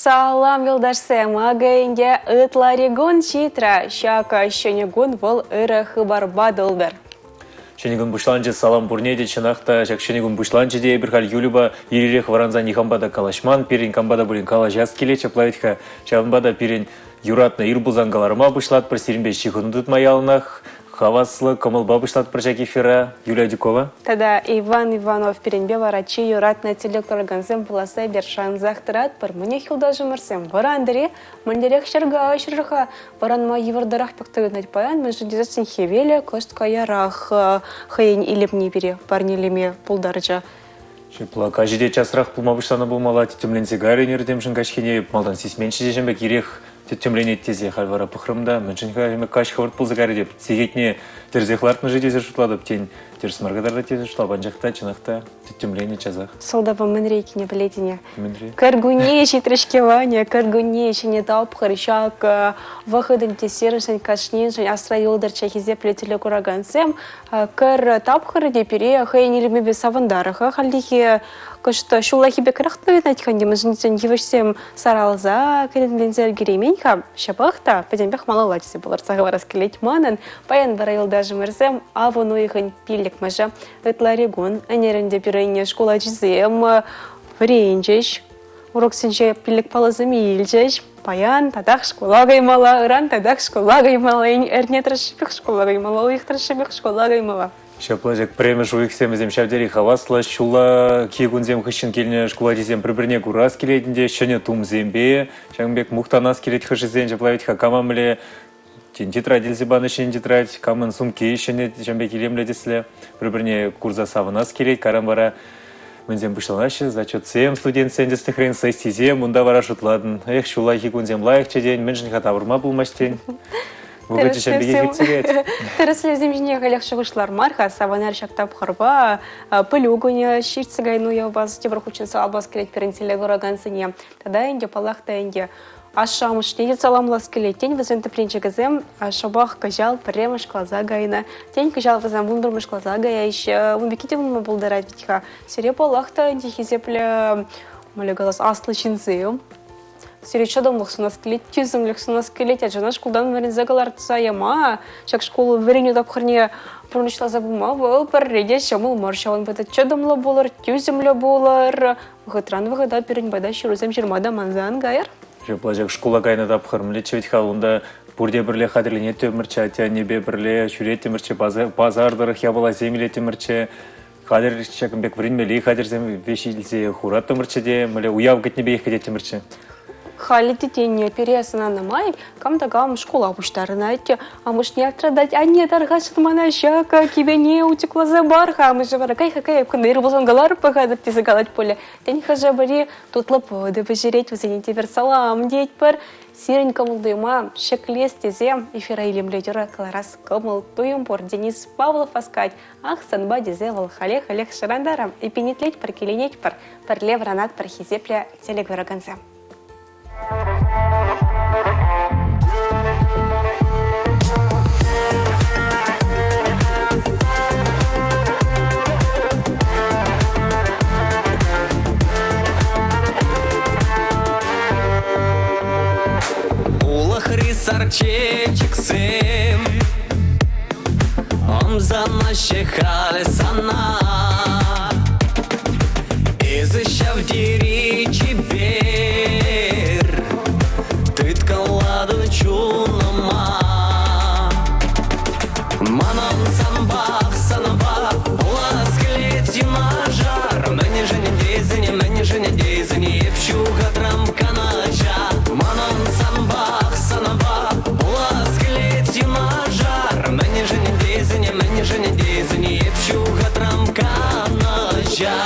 Салам, юлташсем! Акӑ ӗнтӗ ытларикун ҫитрӗ. Ҫакӑ ҫӗнӗ кун вӑл ырӑ хыпарпа тултӑр. Ҫӗнӗ кун пуҫланчӗ, салам пурне те. Чӑнах та ҫак ҫӗнӗ кун пуҫланчӗ те эпир халь Юльӑпа ир-ирех вӑранса никампа та калаҫман. Пирӗн кампа та пулин калаҫас килет, ҫапла вӗт-ха. Ҫавӑнпа та пирӗн юратнӑ ир пулсан кӑларма пуҫлатпӑр, сирӗнпе ҫыхӑну тытма яланах хаваслӑ кӑмӑлпа пуҫлатпӑр ҫак эфира. Юлия Дюкова. Тата Иван Иванов пирӗнпе вара чи юратнӑ телекуракансем пуласса эпир шансах тӑратпӑр. Мӗнех, юлташӑмӑрсем, вӑрантӑр-и? Мӗнлерех ҫӗрка ҫӗр-ха? Вӑранма йывӑртарах пек туйӑнать паян, мӗншӗн тесессӗн хӗвелӗ кӑшт каярах хӑйӗн илемне пире парнелеме пултарчӗ. Ҫапла, каҫӗ те часрах пулма пуҫланӑ пулмалла, тӗттӗмленсе кайрӗ ӗнер темшӗн каҫхине. Малтан сисменччӗ те ҫын пек ирех тӗттӗмленет тесе халь вара пӑхрӑм та, мӗншӗн-ха каҫ хӑвӑрт пулса кайрӗ теп, сехетне тӗрсех лартнӑ-ши тесе шутлатӑп, тен, тӗрӗс мар кӑтартать тесе шутлап, анчах та, чӑнах та, тӗттӗмленӗ часах. Сӑлтавӗ мӗнре иккенне пӗлетӗн-и? Мӗнре? Кӗркунне ҫитрӗ-ҫке, Ваня, кӗркунне ҫӗнӗ тапхӑр ҫак вӑхӑтӑн тесершӗн кашниншӗн асра юлтӑрччӗ хисеплӗ телекуракансем. Кӗр тапхӑрӗ те пире хӑйӗн илемӗпе савӑнтарӗ-ха. Хальлӗхе кӑшт ҫуллахи пекрех туйӑнать-ха ӗнтӗ, мӗншӗн тесен йывӑҫсем саралса кӗренленсе ӗлкӗреймен-ха. Ҫапах та пӗтӗмпех малалла тесе палӑртса хӑварас килет манӑн. Паян вара юлташӑмӑрсем авӑн уйӑхӗн пиллӗкмӗшӗ ытларикун. Ӗнер ӗнтӗ пирӗн шкул ачисем вӗренчӗҫ, уроксенче пиллӗк паллӑсем илчӗҫ. Паян татах шкула каймалла, ыран татах шкула каймалла, эрне тӑршшӗпех шкула каймалла, уйӑх тӑршшӗпех шкула каймалла. Ҫапла ҫак пӗрремӗш уйӑхсем вӗсем ҫав тери хаваслӑ. Ҫуллахи кунсем хыҫҫӑн килнӗ шкул ачисем пӗр-пӗрне курас килет ӗнтӗ, ҫӗнӗ тумсемпе, ҫакӑн пек мухтанас килет хӑшӗсен. Ҫапла вӗт-ха кама мӗнле тен тетрадь илсе панӑ ҫӗнӗ тетрадь, камӑн сумки ҫӗнӗ, ҫавӑн пек илемлӗ тӗслӗ. Пӗр-пӗрне курса савӑнас килет. Кайран вара мӗнсем пуҫланаҫҫӗ, зачетсем, студентсен тӗслӗхрен сессисем, унта вара шутлатӑн. Эх, ҫуллахи кунсем лайӑхчӗ тен, мӗншӗн-ха тавӑрма пулмасть тен. Вӑхӑчӗ ҫав пекех иртсе каять. Тӗрӗслевсем ҫине халех шухӑшлар мар-ха, савӑнар ҫак тапхӑрпа пӗлӳ кунӗ ҫитсе кайнӑ уявпа тепӗр хутчен саламлас килет пирӗн телекуракансене. Тата ӗнтӗ, паллах та ӗнтӗ, ашшӗ-амӑшне те саламлас килет. Тен, вӗсен тӗпренчӗкӗсем шӑпах кӑҫал пӗрремӗш класа кайнӑ. Тен, кӑҫал вӗсем вунпӗрмӗш класа каяҫҫӗ. Ун пекки те пулма пултарать вӗт-ха. Сире, паллах та, ӗнтӗ хисеплӗ, мӗнле калас, аслӑ ҫынсем. Сире чӑтӑмлӑх сунас килет, тӳсӗмлӗх сунас килет. Ачана шкултан вӗренсе кӑлартса яма, ҫак шкул вӗренӳ тапхӑрне пурнӑҫласа пыма вӑл пӗрре те ҫӑмӑл мар. Ҫавӑнпа та чӑтӑмлӑ пулӑр, тӳсӗмлӗ пулӑр. Вӑхӑтран вӑхӑта пирӗн пата ҫырусем ҫырма та манса ан кайӑр. Ҫапла ҫак шкула кайнӑ тапхӑр мӗнлеччӗ вӗт-ха унта пурте пӗрле хатӗрленеттӗмӗрччӗ, атте-аннепе пӗрле ҫӳреттӗмӗрччӗ, пасар тӑрӑх япаласем илеттӗмӗрччӗ. Хатӗр ҫакӑн пек вӗренмелли хатӗрсем веҫ илсе хураттӑмӑрччӗ те, мӗнле уяв кӗтнӗ пекех кӗтеттӗмӗрччӗ. Халӗ те тен пире сӑнанӑ май кам та кам шкула пуҫтарӑнать, амӑшне аптратать, анне тархасшӑн мана ҫакӑ кипене утюгласа пар-ха, амӑшӗ вара кай-ха кай, ыр пулсан каларӑп пӑхатӑп тесе калать пулӗ. Тен, хӑшӗ-пӗри тутлӑ пӑтӑ пӗҫерет, вӗсене тепӗр салам тетпӗр. Сирӗн кӑмӑл-туйӑма ҫӗклес тесе эфира илемлӗ юрӑ кӑларас кӑмӑл-туйӑм пур. Денис Павлов васкать. Ах, санпа тесе вӑл халех-халех шӑрантарам, эппин итлетпӗр, киленетпӗр, пӗрле вӑранатпӑр хисеплӗ телекуракансем. Улӑхри сар чечексем Ӑмсанаҫҫӗ халь сана. Эсӗ ҫав тери чипер, тыткӑнлатӑн чунӑма. Манӑн санпах, санпа пулас килет юнашар. Мӗншӗн тесен, мӗншӗн тесен эп ҫухатрам канаҫа. Манӑн санпах, санпа пулас килет юнашар. Мӗншӗн тесен, мӗншӗн тесен эп ҫухатрам канаҫа.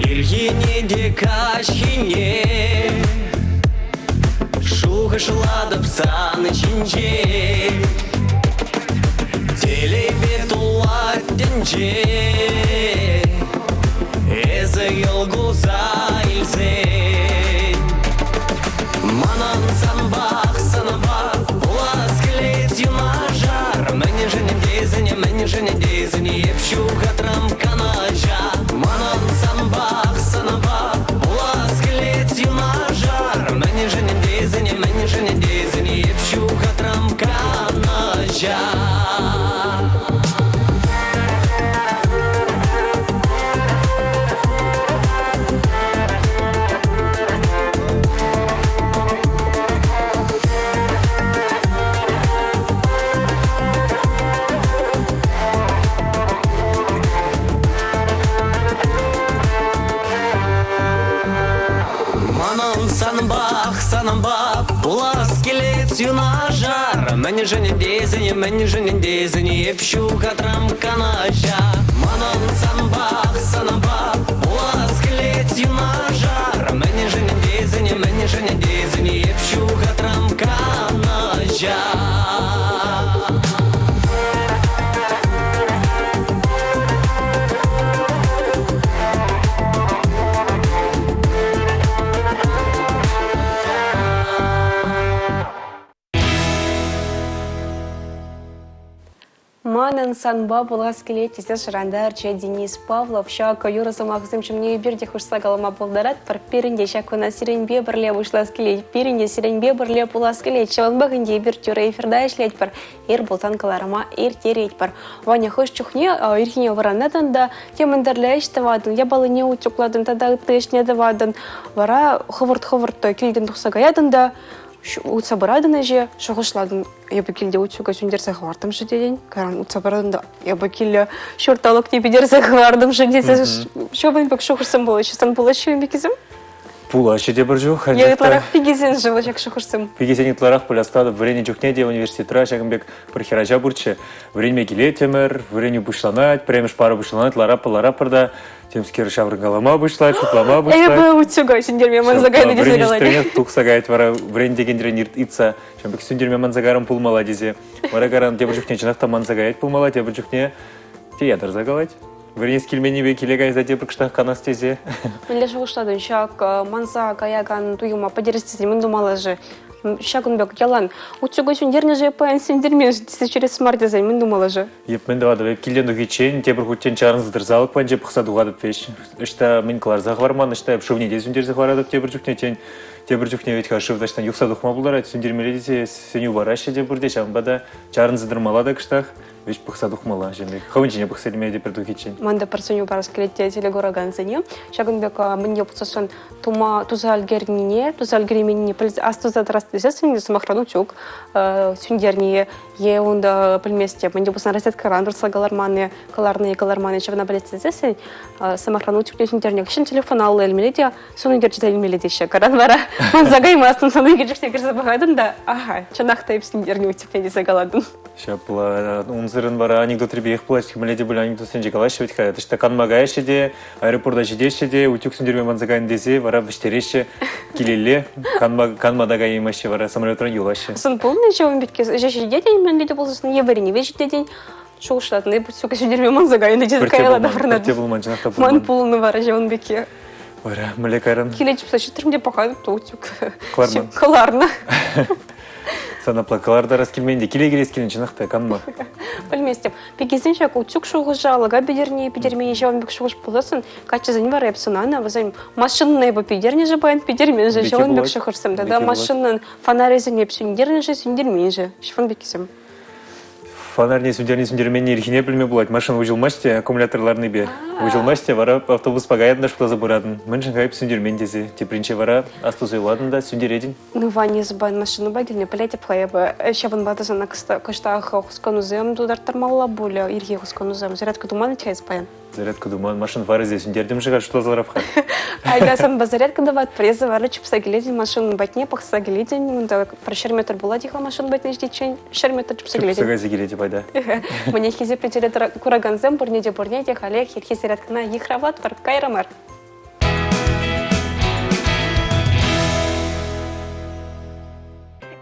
Ирхине те каҫхине Шухӑшлатӑп сан ҫинчен. Телейпе тулать тӗнче. Эсӗ йӑл кулса илсен. Мана Манӑн санпах, санпа пулас килет юнашар. Мӗншӗн тесен, мӗншӗн тесен эп ҫухатрам канаҫа. Манӑн санпах, санпа пулас килет юнашар. Мӗншӗн тесен, мӗншӗн тесен эп ҫухатрам канаҫа. Манӑн санпах, санпа пулас килет юнашар. Мӗншӗн тесен, мӗншӗн тесен эп ҫухатрам канаҫа. Манӑн санпах, санпа пулас килет юнашар. Мӗншӗн тесен, мӗншӗн тесен эп ҫухатрам канаҫа. Манӑн санпа пулас килет тесе шӑрантарчӗ Денис Павлов. Ҫак юрӑ сӑмахӗсем ҫумне эпир те хушса калама пултаратпӑр. Пирӗн те ҫак куна сирӗнпе пӗрле пуҫлас килет, пирӗн те сирӗнпе пӗрле пулас килет. Ҫавӑнпах ӗнтӗ эпир тӳрӗ эфирта ӗҫлетпӗр. Ир пулсан кӑларӑма ирттеретпӗр. Ваня хӑш чухне ирхине вӑранатӑн та темӗн тӗрлӗ ӗҫ тӑватӑн, япалине утюглатӑн тата ытти ӗҫне тӑватӑн. Вара хӑвӑрт-хӑвӑрт килтен тухса каятӑн та утса пыратӑн ӗҫе, шухӑшлатӑн, эпӗ килте утюга сӳнтерсе хӑвартӑм-ши тетӗн, кайран утса пыратӑн та эпӗ киле ҫурт алӑкне питӗрсе хӑвартӑм-ши тесе ҫавӑн пек шухӑшсем пулаҫҫӗ. Сан пулаҫҫӗ пеккисем? Пулаҫҫӗ те пӗр чух. Е ытларах пикесен-ши вӑл ҫак шухӑшсем? Пикесен ытларах пуль астатӑп. Вӗреннӗ чухне те университетра ҫакӑн пек пӗр хӗрача пурччӗ. Вӗренме килеттӗмӗр, вӗренӳ пуҫланать, пӗрремӗш пара пуҫланать, лараппӑр-лараппӑр та темскер ҫаврӑнкалама пуҫлать, шутлама пуҫлать. Эпӗ утюга сӳнтерме манса кайнӑ тесе калать. Тухса каять вара вӗрентекенрен ыйтса, ҫавӑн пек сӳнтерме манса кайрӑм пулмалла тесе. Вара кайран тепӗр чухне чӑнах та манса каять пулмалла, тепӗр чухне те ятарса калать. Вӗренес килменнипе киле кайса тепӗр кӑштах канас тесе. Мӗнле шухӑшлатӑн, ҫак манса каякан туйӑма пӗтерес тесе мӗн тумалла-ши? Ҫакӑн пек ялан утюга сӳнтернӗ-ши паян сӳнтермен-ши тесе ҫӳрес мар тесен мӗн тумалла-ши? Эп мӗн тӑватӑп? Эп килтен тухиччен тепӗр хутчен чарӑнса тӑрса алӑк патӗнче пӑхса тухатӑп веҫ. Ӑҫта мӗн кӑларса хӑварман, ӑҫта эп шывне те сӳнтерсе хӑваратӑп тепӗр чухне, тен, тепӗр чухне вӗт-ха шыв таҫтан юхса тухма пултарать, сӳнтермелле тесе сӗнӳ параҫҫӗ те пурте, ҫавӑнпа та чарӑнса тӑрмалла та кӑштах. Веҫ пӑхса тухмалла ҫемье. Хӑвӑн ҫине пӑхса илме те пӗр тухиччен. Ман та пӗр сӗнӳ парас килет те телекуракансене. Ҫакӑн пек мӗнле пулсассӑн тума туса ӗлкӗрнине, туса ӗлкӗрейменнине пӗлсе астуса тӑрас тесессӗн сӑмахран утюг сӳнтерни е унта пӗлместӗп. Мӗнле пулсан розеткӑран туртса кӑларманни, кӑларни, кӑларманни ҫавна пӗлес тесессӗн сӑмахран утюгне сӳнтернӗ хыҫҫӑн телефон алла илмелле те сӑн ӳкерчӗ илмелле теҫҫӗ. Каран вара манса каймастӑн, сӑн ӳкерчӗкне кӗрсе пӑхатӑн та, аха, чӑнах та эп сӳнтернӗ утюгне тесе калатӑн. Ҫапла, унсӑрӑн вара анекдотри пекех пулать. Мӗнле те пулин анекдотсенче калаҫҫӗ вӗт-ха. Таҫта канма каяҫҫӗ те, аэропорта ҫитеҫҫӗ те, утюг сӳнтерме манса кайнӑ тесе вара вӗҫтереҫҫӗ килелле. Канма, канма та каяймаҫҫӗ вара, самолетран юлаҫҫӗ. Сын пулнӑ ҫавӑн пек ӗҫе ҫитетӗн, мӗнле те пулсассӑн е вӗренӗве ҫитетӗн, шухӑшлатӑн, эп утюга сӳнтерме манса кайнӑ тесе каялла таврӑнатӑн. Пӗрте пулман, чӑнах та пулман. Ман пулнӑ вара ҫавӑн пекки. Вара, мӗнле кайрӑн? Киле чупса ҫитрӗм те пӑхатӑп та утюг Кӑларман. Кӑларнӑ. Сан апла кӑлартарас килмен те, киле килес килнӗ чӑнах та канма. Пӗлместӗп. Пикесен ҫак утюг шухӑшӗ алӑка питӗрни, питӗрмени ҫавӑн пек шухӑш пулсассӑн каччӑсен вара эп сӑнанӑ, вӗсем машинӑна эпӗ питӗрнӗ-ши паян, питӗрмен-ши, ҫавӑн пек шухӑшсем. Тата машинӑн фонарӗсене эп сӳнтернӗ-ши, сӳнтермен-ши, ҫавӑн пеккисем. Фонарьне сӳнтерни сӳнтерменни ирхине пӗлме пулать. Машина уҫӑлмасть те аккумулятор ларнипе. Уҫӑлмасть те вара автобуспа каятӑн та шутласа пыратӑн. Мӗншӗн-ха эп сӳнтермен тесе. Тепринче вара астуса юлатӑн та сӳнтеретӗн. Ну, Ваня Зубан машинӑпа килнӗ, пӗлетӗп-ха эпӗ. Ҫавӑнпа та сана кӑштах хусканусем тутарттармалла пулӗ, ирхи хусканусем. Зарядка туман вӗт-ха эс паян? Зарядка туман, машин фарӗсем сӳнтертӗм-ши халь шутласа ларап-ха. Айта санпа зарядка тӑватпӑр, эсӗ вара чупса килетӗн машина патне, пӑхса килетӗн, унта пӗр 100 метр пулать-и-ха машина патне ҫитиччен, 100 метр чупса килетӗн. Чупса кайса килетӗп айта. Мӗне хисеплӗ телекуракансем пурне те пурне те халех ирхи зарядкӑна йыхравлатпӑр, кайрӑмӑр.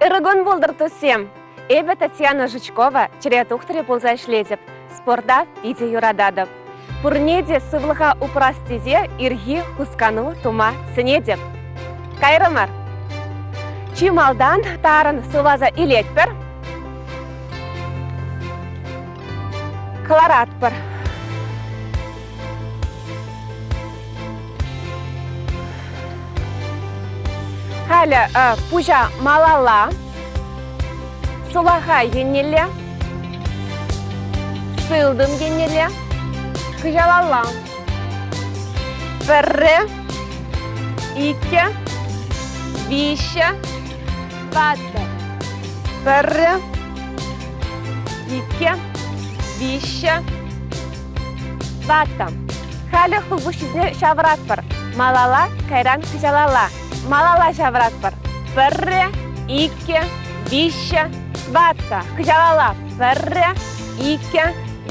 Ырӑ кун пултӑр, туссем! Эпӗ Татьяна Жучкова, чӗре тухтӑрӗ пулса ӗҫлетӗп. Спорта питӗ юрататӑп. Пурне те сывлӑха упрас тесе ирхи хускану тума сӗнетӗп. Кайрӑмӑр! Чи малтан тарӑн сывласа илетпӗр. Кӑларатпӑр. Халӗ пуҫа малалла, сулахай еннелле, сылтӑм еннелле, хыҫалалла. Пӗрре, иккӗ, виҫҫӗ, тӑваттӑ. Пӗрре, иккӗ, виҫҫӗ, тӑваттӑ. Халӗ хулпуҫҫисене ҫавӑратпӑр. Малалла, кайран хыҫалалла. Малалла ҫавӑратпӑр. Пӗрре, иккӗ, виҫҫӗ, тӑваттӑ. Хыҫалалла. Пӗрре, иккӗ,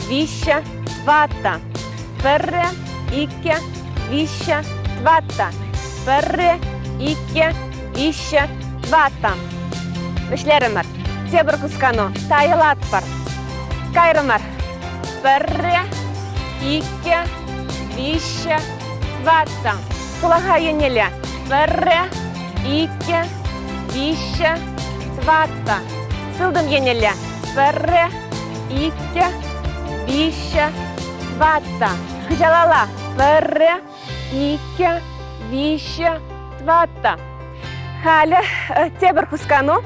виҫҫӗ, тӑваттӑ. Пӗрре, иккӗ, виҫҫӗ, тӑваттӑ. Пӗрре, иккӗ, виҫҫӗ, тӑваттӑ. Вӗҫлерӗмӗр. Тепӗр хускану. Тайӑлатпӑр. Кайрӑмӑр. Пӗрре, иккӗ, виҫҫӗ, тӑваттӑ. Сулахай еннелле. Пӗрре, иккӗ, виҫҫӗ, тӑваттӑ. Сылтӑм еннелле. Пӗрре, иккӗ, виҫҫӗ, тӑваттӑ. Хыҫалалла. Пӗрре, иккӗ, виҫҫӗ, тӑваттӑ. Халӗ тепӗр хускану.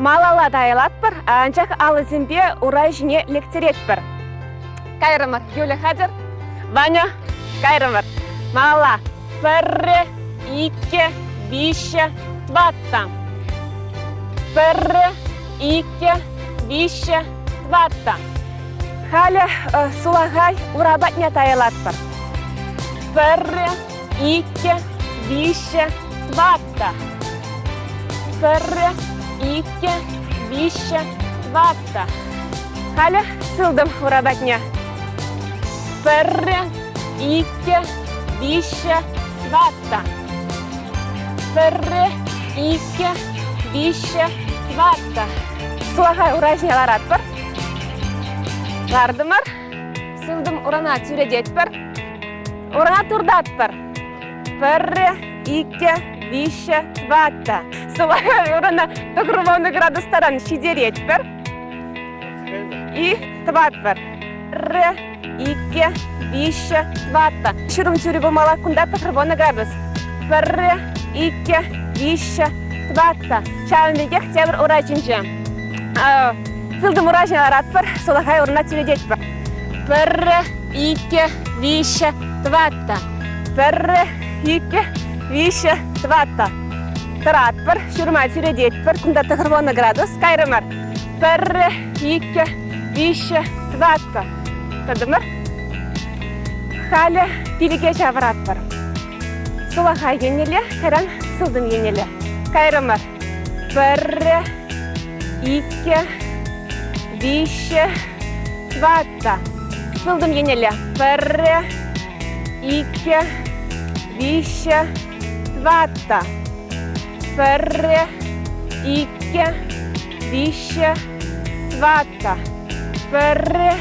Малалла тайӑлатпӑр, анчах алӑсемпе урай ҫине лектеретпӗр. Кайрӑмӑр. Юля хатӗр? Ваня, кайрӑмӑр. Малалла. Пӗрре, иккӗ, виҫҫӗ, тӑваттӑ. Пӗрре, иккӗ, виҫҫӗ, тӑваттӑ. Халӗ сулахай ура патне тайӑлатпӑр. Пӗрре, иккӗ, виҫҫӗ, тӑваттӑ. Пӗрре, иккӗ, виҫҫӗ, тӑваттӑ. Халӗ сылтӑм ура патне. Пӗрре, иккӗ, виҫҫӗ, тӑваттӑ. Пӗрре, иккӗ, виҫҫӗ, тӑваттӑ. Сулахай ура ҫине ларатпӑр. Лартӑмӑр. Сылтӑм урана тӳрететпӗр. Урана туртатпӑр. Пӗрре, иккӗ, виҫҫӗ, тӑваттӑ. Сулахай урана тӑхӑрвунӑ градус таран ҫитеретпӗр. И тӑватпӑр. Пӗрре, иккӗ, виҫҫӗ, тӑваттӑ. Ҫурӑм тӳрӗ пулмалла кунта тӑхӑрвунӑ градус. Пӗрре, иккӗ, виҫҫӗ, тӑваттӑ. Ҫавӑн пекех тепӗр ура ҫинче. Сылтӑм ура ҫине ларатпӑр, сулахай урана тӳлететпӗр. Пӗрре, иккӗ, виҫҫӗ, тӑваттӑ. Пӗрре, иккӗ, виҫҫӗ, тӑваттӑ. Тӑратпӑр, ҫурма тӳрететпӗр. Кунта тӑхӑрвунӑ градус. Кайрӑмӑр. Пӗрре, иккӗ, виҫҫӗ, тӑваттӑ. Тӑтӑмӑр. Халӗ пилӗке ҫавӑратпӑр. Сулахай еннелле, кайран сылтӑм еннелле. Кайрӑмӑр. Пӗрре, иккӗ, виҫҫӗ, тӑваттӑ. Сылтӑм еннелле. Пӗрре, иккӗ, виҫҫӗ, тӑваттӑ. Пӗрре, иккӗ, виҫҫӗ, тӑваттӑ. Пӗрре,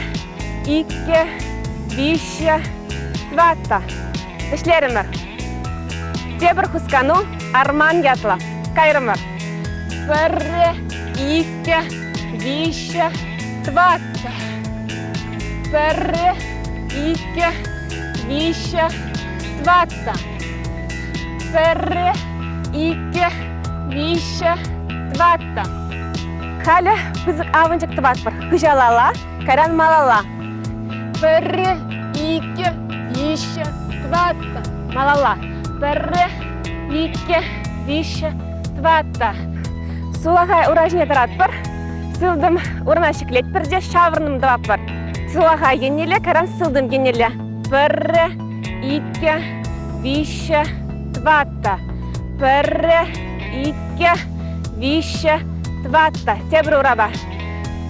иккӗ, виҫҫӗ, тӑваттӑ. Вӗҫлерӗмӗр. Тепӗр хускану арман ятлӑ. Кайрӑмӑр. Пӗрре, иккӗ, виҫҫӗ, тӑваттӑ. Пӗрре, иккӗ, виҫҫӗ, тӑваттӑ. Пӗрре, иккӗ, виҫҫӗ, тӑваттӑ. Халӗ пысӑк авӑнчӑк тӑватпӑр. Хыҫалалла, кайран малалла. Пӗрре, иккӗ, виҫҫӗ, тӑваттӑ. Малалла. Пӗрре, иккӗ, виҫҫӗ, тӑваттӑ. Сулахай ура ҫине тӑратпӑр. Сылтӑм урана ҫӗклетпӗр те ҫаврӑнӑм тӑватпӑр. Сулахай еннелле, кайран сылтӑм еннелле. Пӗрре, иккӗ, виҫҫӗ, тӑваттӑ. Пӗрре, иккӗ, виҫҫӗ, тӑваттӑ. Тепӗр урапа.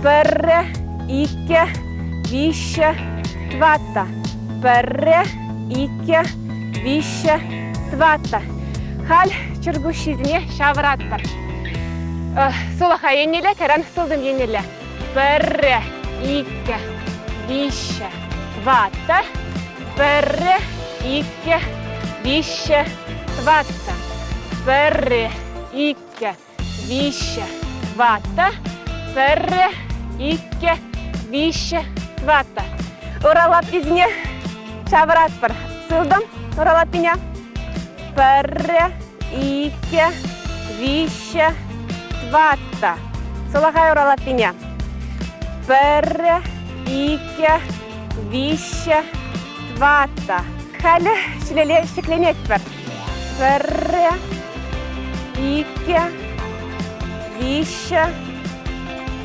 Пӗрре, иккӗ, виҫҫӗ, тӑваттӑ. Пӗрре, иккӗ, виҫҫӗ, тӑваттӑ. Халь чӗркуҫҫисене ҫавӑратпӑр. Сулахай еннелле, кайран сылтӑм еннелле. Пӗрре, иккӗ, виҫҫӗ, тӑваттӑ. Пӗрре, иккӗ, виҫҫӗ, тӑваттӑ. Пӗрре, иккӗ. Виҫҫӗ, тӑваттӑ, пӗрре, иккӗ, виҫҫӗ, тӑваттӑ. Ура лапписене ҫавӑратпӑр. Сылтӑм ура лаппине. Пӗрре, иккӗ, виҫҫӗ, тӑваттӑ. Сулахай ура лаппине. Пӗрре, иккӗ, виҫҫӗ, тӑваттӑ. Халӗ ҫӳлелле ҫӗкленетпӗр. Пӗрре, иккӗ, виҫҫӗ,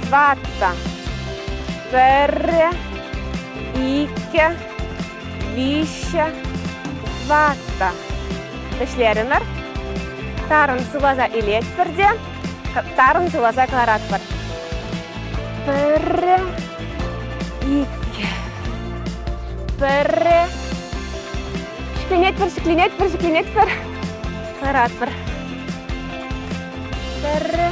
тӑваттӑ. Пӗрре, иккӗ, виҫҫӗ, тӑваттӑ. Вӗҫлерӗмӗр. Тарӑн сывласа илетпӗр те тарӑн сывласа кӑларатпӑр. Пӗрре, иккӗ, пӗрре. Ҫӗкленетпӗр, ҫӗкленетпӗр, ҫӗкленетпӗр. Кӑларатпӑр. Пӗрре.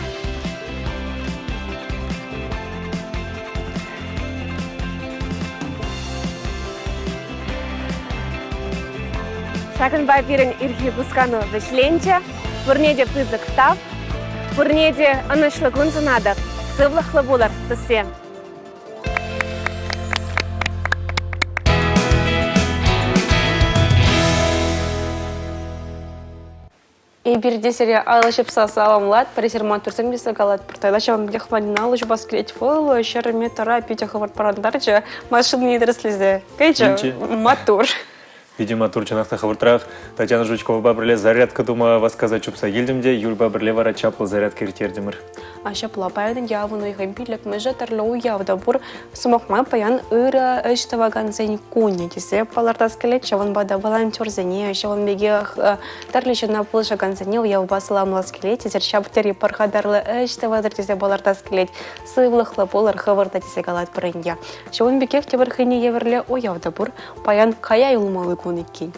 Ҫакӑнпа пирӗн ирхи хускану вӗҫленчӗ. Пурне те пысӑк тав. Пурне те ӑнӑҫлӑ кун сунатӑп. Сывлӑхлӑ пулӑр, туссем! Эпир те сире алӑ ҫупса саламлатпӑр, эсир маттурсем тесе калатпӑр. Тата ҫавӑн пекех Ваньӑна алӑ ҫупас килет. Вӑл ҫӗрме тӑра питӗ хӑвӑрт парӑнтарчӗ, машинине тӗрӗслесе кӗчӗ. Маттур. Питӗ маттур, чӑнах та хӑвӑртрах. Татьяна Жучковӑпа пӗрле зарядка тума васкаса чупса килтӗм те Юльпа пӗрле вара чаплӑ зарядка ирттертӗмӗр. А ҫапла паян явӑн уйӑхӗн пиллӗкмӗшӗ тӗрлӗ уяв та пур. Сӑмах май, паян ырӑ ӗҫ тӑвакансен кунӗ тесе палӑртас килет. Ҫавӑнпа та волонтерсене, ҫавӑн пекех тӗрлӗ ҫынна пулӑшакансене уявпа саламлас килет. Эсир ҫав тери пархатарлӑ ӗҫ тӑватӑр тесе палӑртас килет. Сывлӑхлӑ пулӑр, хӑвӑр та тесе калатпӑр ӗнтӗ. Ҫавӑн пекех тепӗр хӑйне евӗрлӗ уяв та пур. Паян кая юлмалли кун иккен.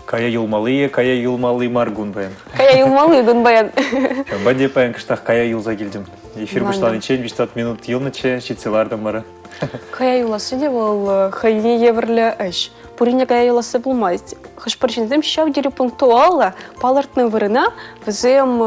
Кая юлмалли е кая юлмалли мар кун паян? Кая юлмалли кун паян. Ҫавӑнпа те паян кӑштах кая юлса килтӗм. Эфир пуҫланиччен виҫ минут юлнӑччӗ, ҫитсе лартӑм вара. Кая юласси те вӑл хӑйне евӗрлӗ ӗҫ. Пурин кая юласси пулмасть. Хӑш-пӗр ҫынсем ҫав тери пунктуаллӑ палӑртнӑ вырӑна вӗсем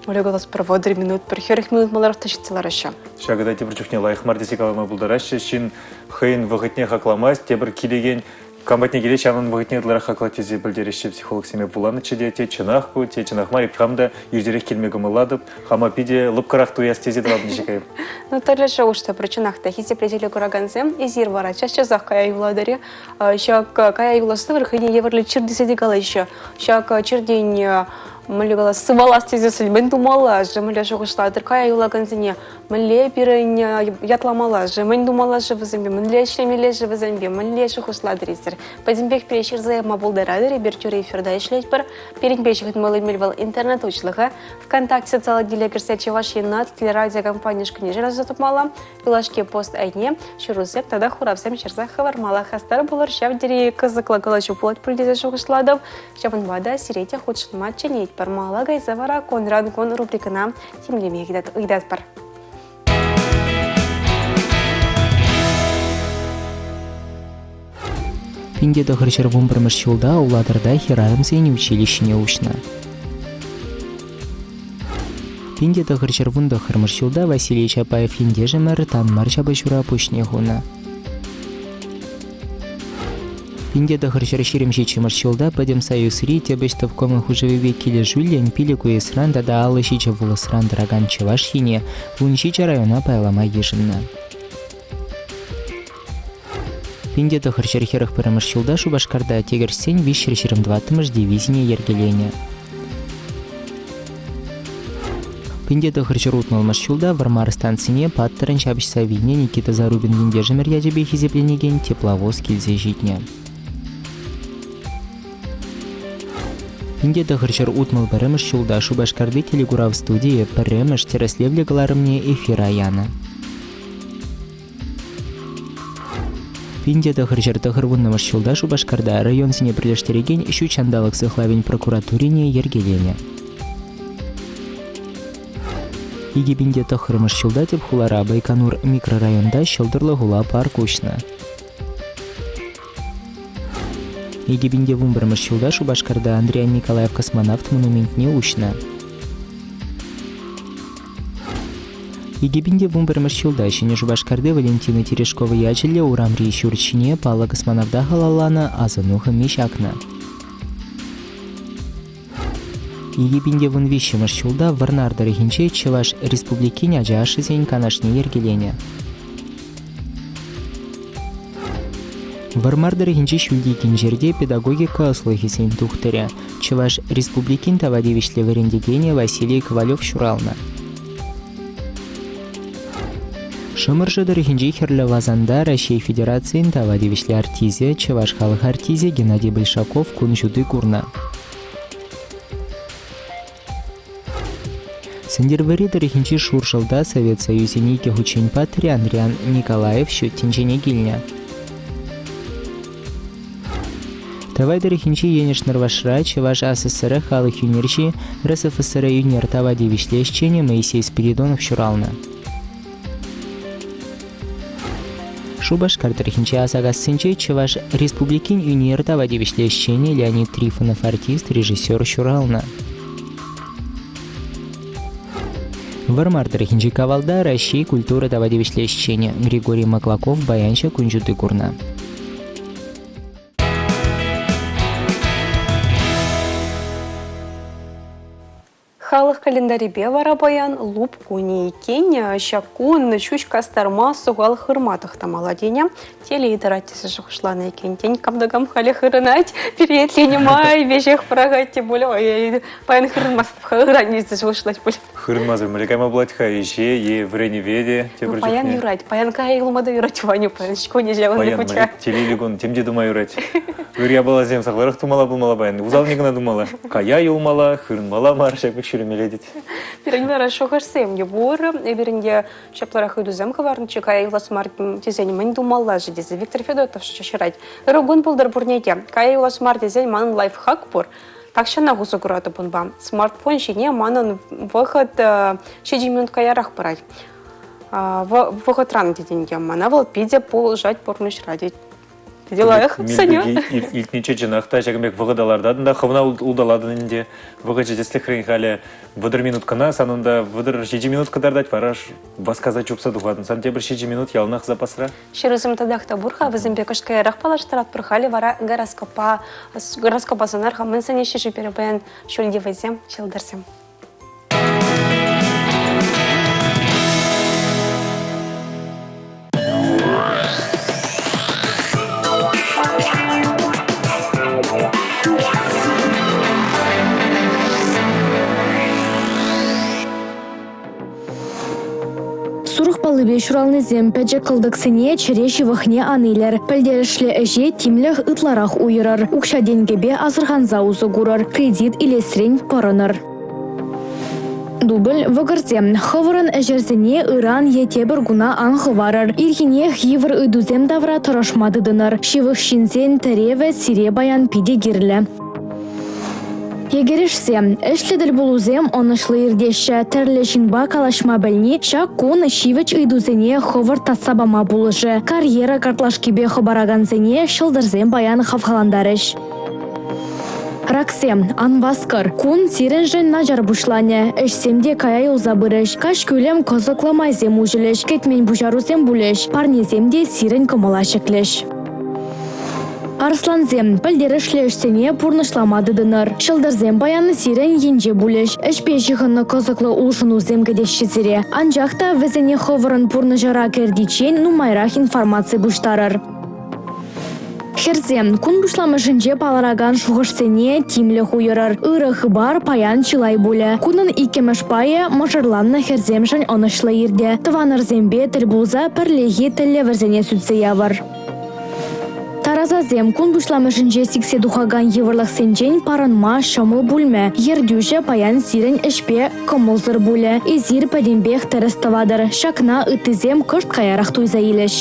мӗнле калас, пӗр 30 минут, пӗр 40 минут маларах та ҫитсе лараҫҫӗ. Ҫакӑ та тепӗр чухне лайӑх мар тесе калама пултараҫҫӗ. Ҫын хӑйӗн вӑхӑтне хакламасть, тепӗр килекен кам патне килет, ҫавӑн вӑхӑтне ытларах хаклать тесе пӗлтереҫҫӗ психологсене вуланӑччӗ те, те чӑнах ку, те чӑнах мар, эп хам та иртерех килме кӑмӑллатӑп, хама питӗ лӑпкӑрах туяс тесе тӑватӑп тесе кайӑп. Ну, тӗрлӗ шухӑш та пур, чӑнах та, хисеплӗ телекуракансем, эсир вара час-часах кая юлатӑр-и? Ҫак кая юласси хӑйне евӗрлӗ чир тесе те калаҫҫӗ. Ҫак чиртен мӗнле калас, сывалас тесессӗн мӗн тумалла-ши, мӗнле шухӑшлатӑр? Кая юлакансене Мӗнле пирӗн ятламалла-ши, мӗн тумалла-ши вӗсемпе, мӗнле ӗҫлемелле-ши вӗсемпе, мӗнле шухӑшлатӑр эсир? Пӗтӗмпех пире ҫырса яма пултаратӑр, эпир тӳрӗ эфирта ӗҫлетпӗр. Пирӗнпе ҫыхӑнмалли мел вӑл интернет уҫлӑхӗ. ВКонтакте социаллӑ тетеле кӗрсе Чӑваш Ен наци телерадиокомпани ушкӑнне шыраса тупмалла. Юлашки пост айне ҫырусем тата хуравсем ҫырса хӑвармалла. Хастар пулӑр, ҫав тери кӑсӑклӑ калаҫу пулать пуль тесе шухӑшлатӑп. Ҫавӑнпа та сире те хутшӑнма чӗнетпӗр. Мала кайса вара кунран кун рубрикӑна тимлеме ыйтатпӑр. Пинте 911 ҫулта Улатӑрта хӗрарӑмсен училищине уҫнӑ. Пинте 919 ҫулта Василий Чапаев ентешӗмӗр тан мар ҫапӑҫура пуҫне хунӑ. 1927 ҫулта Пӗтӗм Союзри тӗп ӗҫтӑвкомӑн хушӑвӗпе килӗшӳллӗн пилӗк уесран тата 57 вулӑсран тӑракан Чӑваш Ене 17 района пайлама йышӑннӑ. 1941 ҫулта Шупашкарта текӗртсен 324-мӗш дивизине йӗркеленӗ. 1960 ҫулта Вӑрмар станцине паттӑрӑн ҫапӑҫса вилнӗ Никита Зарубин ентешӗмӗр ячӗпе хисепленекен тепловоз килсе ҫитнӗ. 1961 ҫулта Шупашкарти телекурав студийӗ пӗрремӗш тӗрӗслевлӗ кӑларӑмне эфира янӑ. 1990 ҫулта Шупашкарта районсене пӗрлештерекен ҫут ҫанталӑк сыхлавӗн прокуратурине йӗркеленӗ. 2009 ҫулта тӗп хулара Байконур микрорайонта Ҫӑлтӑрлӑ хула парк уҫнӑ. 2011 ҫулта Шупашкарта Андриян Николаев космонавт монументне уҫнӑ. 2011 ҫулта Ҫӗнӗ Шупашкарти Валентина Терешкова ячӗллӗ урамри ҫурт ҫине паллӑ космонавта халалланӑ асӑну хӑми ҫакнӑ. 2013 ҫулта Вӑрнар тӑрӑхӗнче Чӑваш Республикин ача ашшӗсен канашне йӗркеленӗ. Вӑрмар тӑрӑхӗнчи Ҫӳлти Кинчерте педагогика ӑслӑхӗсен тухтӑрӗ, Чӑваш Республикин тава тивӗҫлӗ вӗрентекенӗ Василий Ковалев ҫуралнӑ. Шӑмӑршӑ тӑрӑхӗнчи Хӗрлӗ Васанта Раҫҫей Федерацийӗн тава тивӗҫлӗ артисчӗ, чӑваш халӑх артисчӗ Геннадий Большаков кун ҫути курнӑ. Сӗнтӗрвӑрри тӑрӑхӗнчи Шуршӑлта Совет Союзӗн икӗ хутчен паттӑрӗ Андриян Николаев ҫут тӗнчене килнӗ. Тӑвай тӑрӑхӗнчи Енӗш Нӑрвашра Чӑваш АССР халӑх ӳнерҫи, РСФСР ӳнер тава тивӗҫлӗ ӗҫченӗ Моисей Спиридонов ҫуралнӑ. Шупашкар тӑрӑхӗнчи Асакассинче Чӑваш Республикин ӳнер тава тивӗҫлӗ ӗҫченӗ Леонид Трифонов артист, режиссер ҫуралнӑ. Вӑрмар тӑрӑхӗнчи Кавалта Раҫҫей культура тава тивӗҫлӗ ӗҫченӗ Григорий Маклаков баянҫӑ кун ҫути курнӑ. Халӑх календарӗпе вара паян луп кунӗ иккен. Ҫак кун ҫӳҫ кастарма, сухал хырма тӑхтамалла тенӗ. Телей тӑрать тесе шухӑшланӑ иккен. Тен, кам та кам халӗ хырӑнать, пире май веҫех пӑрахать те пуль. Ой, паян хырӑнмастӑп-ха, ыран тесе шухӑшлать пуль. Хырӑнмасӑр мӗнле кайма пулать-ха ӗҫе е вӗренӗве те тепӗр Ну, паян чухне? юрать. Паян кая юлма та юрать, Ваня, паян школе ҫавӑн Паян пек мӗнле телейлӗ кун, тем те тума юрать. Ыр япаласем сахалрах тумалла пулмалла паян. Усалне кӑна тумалла. Кая юлмалла, хырӑнмалла мар, ҫак пек ҫӳремелле тет. Пирӗн вара шухӑшсем те пур. Эпир ӗнтӗ ҫапларах ыйтусем хӑварнӑччӗ, кая юлас мар тесен мӗн тумалла-ши тесе Виктор Федотов ҫырать. Ырӑ кун пултӑр пурне те. Кая юлас мар тесен манӑн лайфхак пур. Тахҫанах усӑ куратӑп унпа. Смартфон ҫине манӑн вӑхӑт ҫичӗ минут каярах пырать. Вӑхӑтран тет ӗнтӗ. Мана вӑл питӗ пулӑшать пурнӑҫра тет. Питӗ лайӑх сӗнӳ. Илтнинче чӑнах та ҫакӑн пек вӑхӑта лартатӑн та хӑвна улталатӑн ӗнтӗ. Вӑхӑчӗ тӗслӗхрен халӗ 30 минут кӑна, сан унта 37 минут кӑтартать, вара васкаса чупса тухатӑн. Сан тепӗр ҫичӗ минут яланах запасра. Ҫырусем татах та пур-ха, вӗсемпе кӑшт каярах паллаштаратпӑр. Халӗ вара гороскопа, гороскопа сӑнар-ха мӗн сӗнеҫҫӗ-ши пире паян ҫӳлти вӑйсем, ҫӑлтӑрсем? Сурӑх паллипе ҫуралнисем пӗчӗк кӑлтӑксене чӗре ҫывӑхне ан илӗр. Пӗлтерӗшлӗ ӗҫе тимлӗх ытларах уйӑрӑр. Укҫа-тенкӗпе асӑрханса усӑ курӑр, кредит илесрен пӑрӑнӑр. Дубль вӑкӑрсем. Хӑвӑрӑн ӗҫӗрсене ыран е тепӗр куна ан хӑварӑр. Ирхинех йывӑр ыйтусем тавра тӑрӑшма тытӑнӑр. Ҫывӑх ҫынсен тӗревӗ сире паян питӗ кирлӗ. Йӗкӗрешсем, ӗҫлӗ тӗлпулусем ӑнӑҫлӑ иртеҫҫӗ. Тӗрлӗ ҫынпа калаҫма пӗлни ҫак кун ҫивӗч ыйтусене хӑвӑрт татса пама пулӑшӗ. Карьера картлашкипе хӑпаракансене ҫӑлтӑрсем паян хавхалантарӗҫ. Раксем, ан васкӑр. Кун сирӗншӗн начар пуҫланӗ. Ӗҫсем те кая юлса пырӗҫ. Каҫ кӳлӗм кӑсӑклӑ майсем уҫӑлӗҫ, кӗтмен пуҫарусем пулӗҫ. Парнесем те сирӗн кӑмӑла ҫӗклӗҫ. Арӑслансем, пӗлтерӗшлӗ ӗҫсене пурнӑҫлама тытӑнӑр. Ҫӑлтӑрсем паян сирӗн енче пулӗҫ. Ӗҫпе ҫыхӑннӑ кӑсӑклӑ улшӑнусем кӗтеҫҫӗ сире. Анчах та вӗсене хӑвӑрӑн пурнӑҫӑра кӗртиччен нумайрах информаци пуҫтарӑр. Хӗрсем, кун пуҫламӑшӗнче палӑракан шухӑшсене тимлӗх уйӑрӑр. Ырӑ хыпар паян чылай пулӗ. Кунӑн иккӗмӗш пайӗ мӑшӑрланнӑ хӗрсемшӗн ӑнӑҫлӑ иртӗ. Тӑванӑрсемпе тӗл пулса пӗрлехи тӗллевӗрсене сӳтсе явӑр. Тарасасем кун пуҫламӑшӗнче сиксе тухакан йывӑрлӑхсенчен парӑнма ҫӑмӑл пулмӗ. Ертӳҫӗ паян сирӗн ӗҫпе кӑмӑлсӑр пулӗ. Эсир пӗтӗмпех тӗрӗс тӑватӑр. Ҫакна ыттисем кӑшт каярах туйса илӗҫ.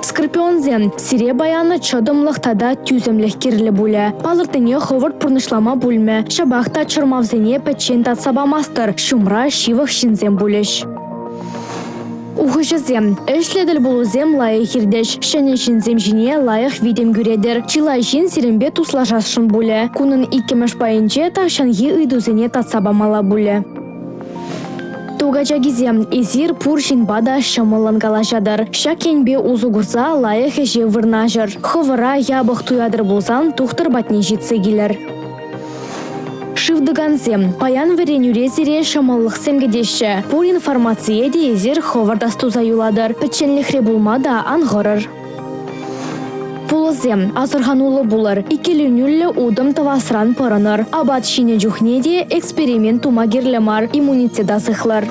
Скорпионсем, сире паян чӑтӑмлӑх тата тӳсӗмлӗх кирлӗ пулӗ. Палӑртнине хӑвӑрт пурнӑҫлама пулмӗ. Ҫапах та чӑрмавсене пӗччен татса памастӑр, ҫумра ҫывӑх ҫынсем пулӗҫ. Ухӑҫӑсем, ӗҫлӗ тӗлпулусем лайӑх иртӗҫ. Ҫӗнӗ ҫынсем ҫине лайӑх витӗм кӳретӗр. Чылай ҫын сирӗнпе туслашасшӑн пулӗ. Кунӑн иккӗмӗш пайӗнче тахҫанхи ыйтусене татса памалла пулӗ. Ту качакисем, эсир пур ҫынпа та ҫӑмӑллӑн калаҫатӑр. Ҫак енпе усӑ курса лайӑх ӗҫе вырнаҫӑр. Хӑвӑра япӑх туятӑр пулсан тухтӑр патне ҫитсе килӗр. Шывтӑкансем, паян вӗренӳре сире ҫӑмӑллӑхсем кӗтеҫҫӗ. Пур информацие те эсир хӑвӑр астуса юлатӑр. Пӗчченлӗхре пулма та ан хӑрӑр. Пулӑсем, асӑрхануллӑ пулӑр, иккӗленӳллӗ утӑм тӑвасран пӑрӑнӑр. Апат ҫинӗ чухне те эксперимент тума кирлӗ мар, иммунитета сыхлӑр.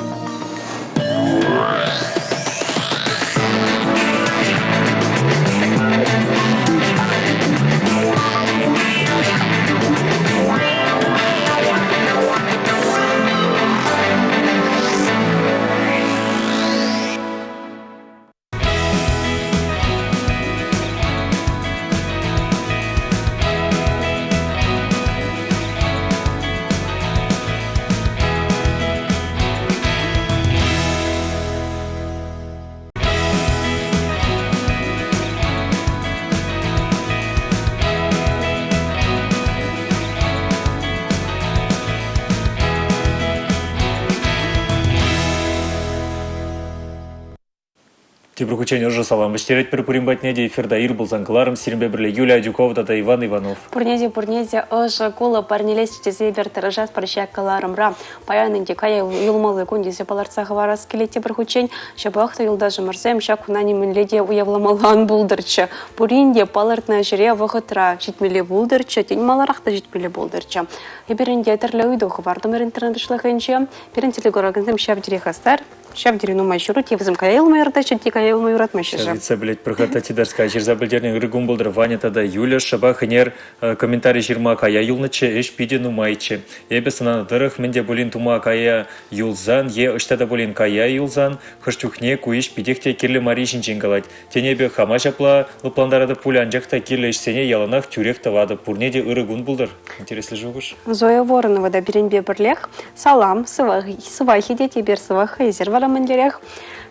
Тепӗр хутчен ӑшӑ салам вӗҫтеретпӗр пурин патне те эфирта ир пулсан кӑларӑм. Сирӗнпе пӗрле Юлия Адюкова тата Иван Иванов. Пурне те, пурне те ӑшӑ кулӑ парнелесчӗ тесе эпир тӑрӑшатпӑр ҫак кӑларӑмра. Паян ӗнтӗ кая юлмалли кун тесе палӑртса хӑварас килет тепӗр хутчен. Ҫапах та юлташӑмӑрсем ҫак куна нимӗнле те уявламалла ан пултӑрччӗ. Пурин те палӑртнӑ ҫӗре вӑхӑтра ҫитмелле пултӑрччӗ, тен, маларах та ҫитмелле пултӑрччӗ. Эпир ӗнтӗ тӗрлӗ ыйту хӑвартӑмӑр интернет уҫлӑхӗнче. Пирӗн телекуракансем ҫав тери хастар. Ҫав тери нумай ҫыру, те вӗсем кая юлма юратаҫҫӗ, те кая юлма юратмаҫҫӗ-ши? Ыйтса пӗлетпӗр-ха Татидарская ҫырса пӗлтернӗ ырӑ кун пултӑр. Ваня тата Юля шӑпах ӗнер комментари ҫырма кая юлнӑччӗ, ӗҫ питӗ нумайччӗ. Эпӗ сӑнанӑ тӑрӑх мӗн те пулин тума кая юлсан е ӑҫта та пулин кая юлсан, хӑш чухне ку ӗҫ питех те кирлӗ марри ҫинчен калать. Тен, эпӗ хама ҫапла лӑплантаратӑп пуль, анчах та кирлӗ ӗҫсене яланах тӳрех тӑватӑп. Пурне те ырӑ кун пултӑр. Интереслӗ шухӑш. Зоя Воронова та пирӗнпе пӗрлех. Салам, сывах-и те эпир сывах эсир вара мӗнлерех?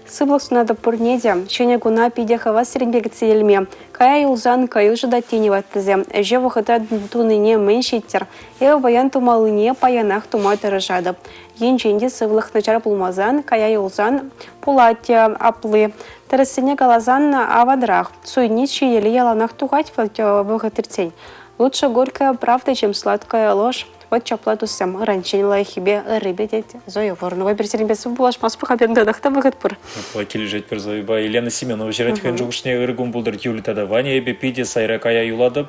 Сывлӑх сунатӑп пурне те. Ҫӗнӗ куна питӗ хавас сирӗнпе кӗтсе илме. Кая юлсан каюшӑ та тенӗ ваттисем. Ӗҫе вӑхӑтра тунине мӗн ҫиттӗр? Эпӗ паян тумаллине паянах тума тӑрӑшатӑп. Енчен те сывлӑх начар пулмасан, кая юлсан пулать апли. Тӗрӗссине каласан, аванрах. Суйни ҫиеле яланах тухать вӑхӑт иртсен. Лучше горькая правда, чем сладкая ложь. Вот ҫапла туссем, ыранччен лайӑххипе, ыррипе тет Зоя Воронова. Эпир сирӗнпе сыв пулашмастпӑр-ха, пирӗн татах та вӑхӑт пур. Апла килӗшетпӗр Зойӑпа. Елена Семенова ҫырать хӑйӗн шухӑшне ырӑ кун пултӑр Юля тата Ваня. Эпӗ питӗ сайра кая юлатӑп.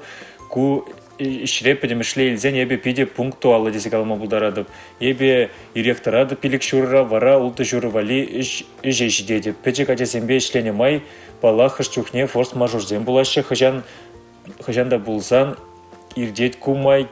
Ку ӗҫре пӗтӗмӗшле илсен эпӗ питӗ пунктуаллӑ тесе калама пултаратӑп. Эпӗ ирех тӑратӑп пилӗк ҫурӑра, вара ултӑ ҫурӑ валли ӗҫ, ӗҫе ҫитетӗп. Пӗчӗк ачасемпе ӗҫленӗ май, паллах, хӑш чухне форс-мажорсем пулаҫҫӗ. Хӑҫан, хӑҫан та пулсан иртет ку май,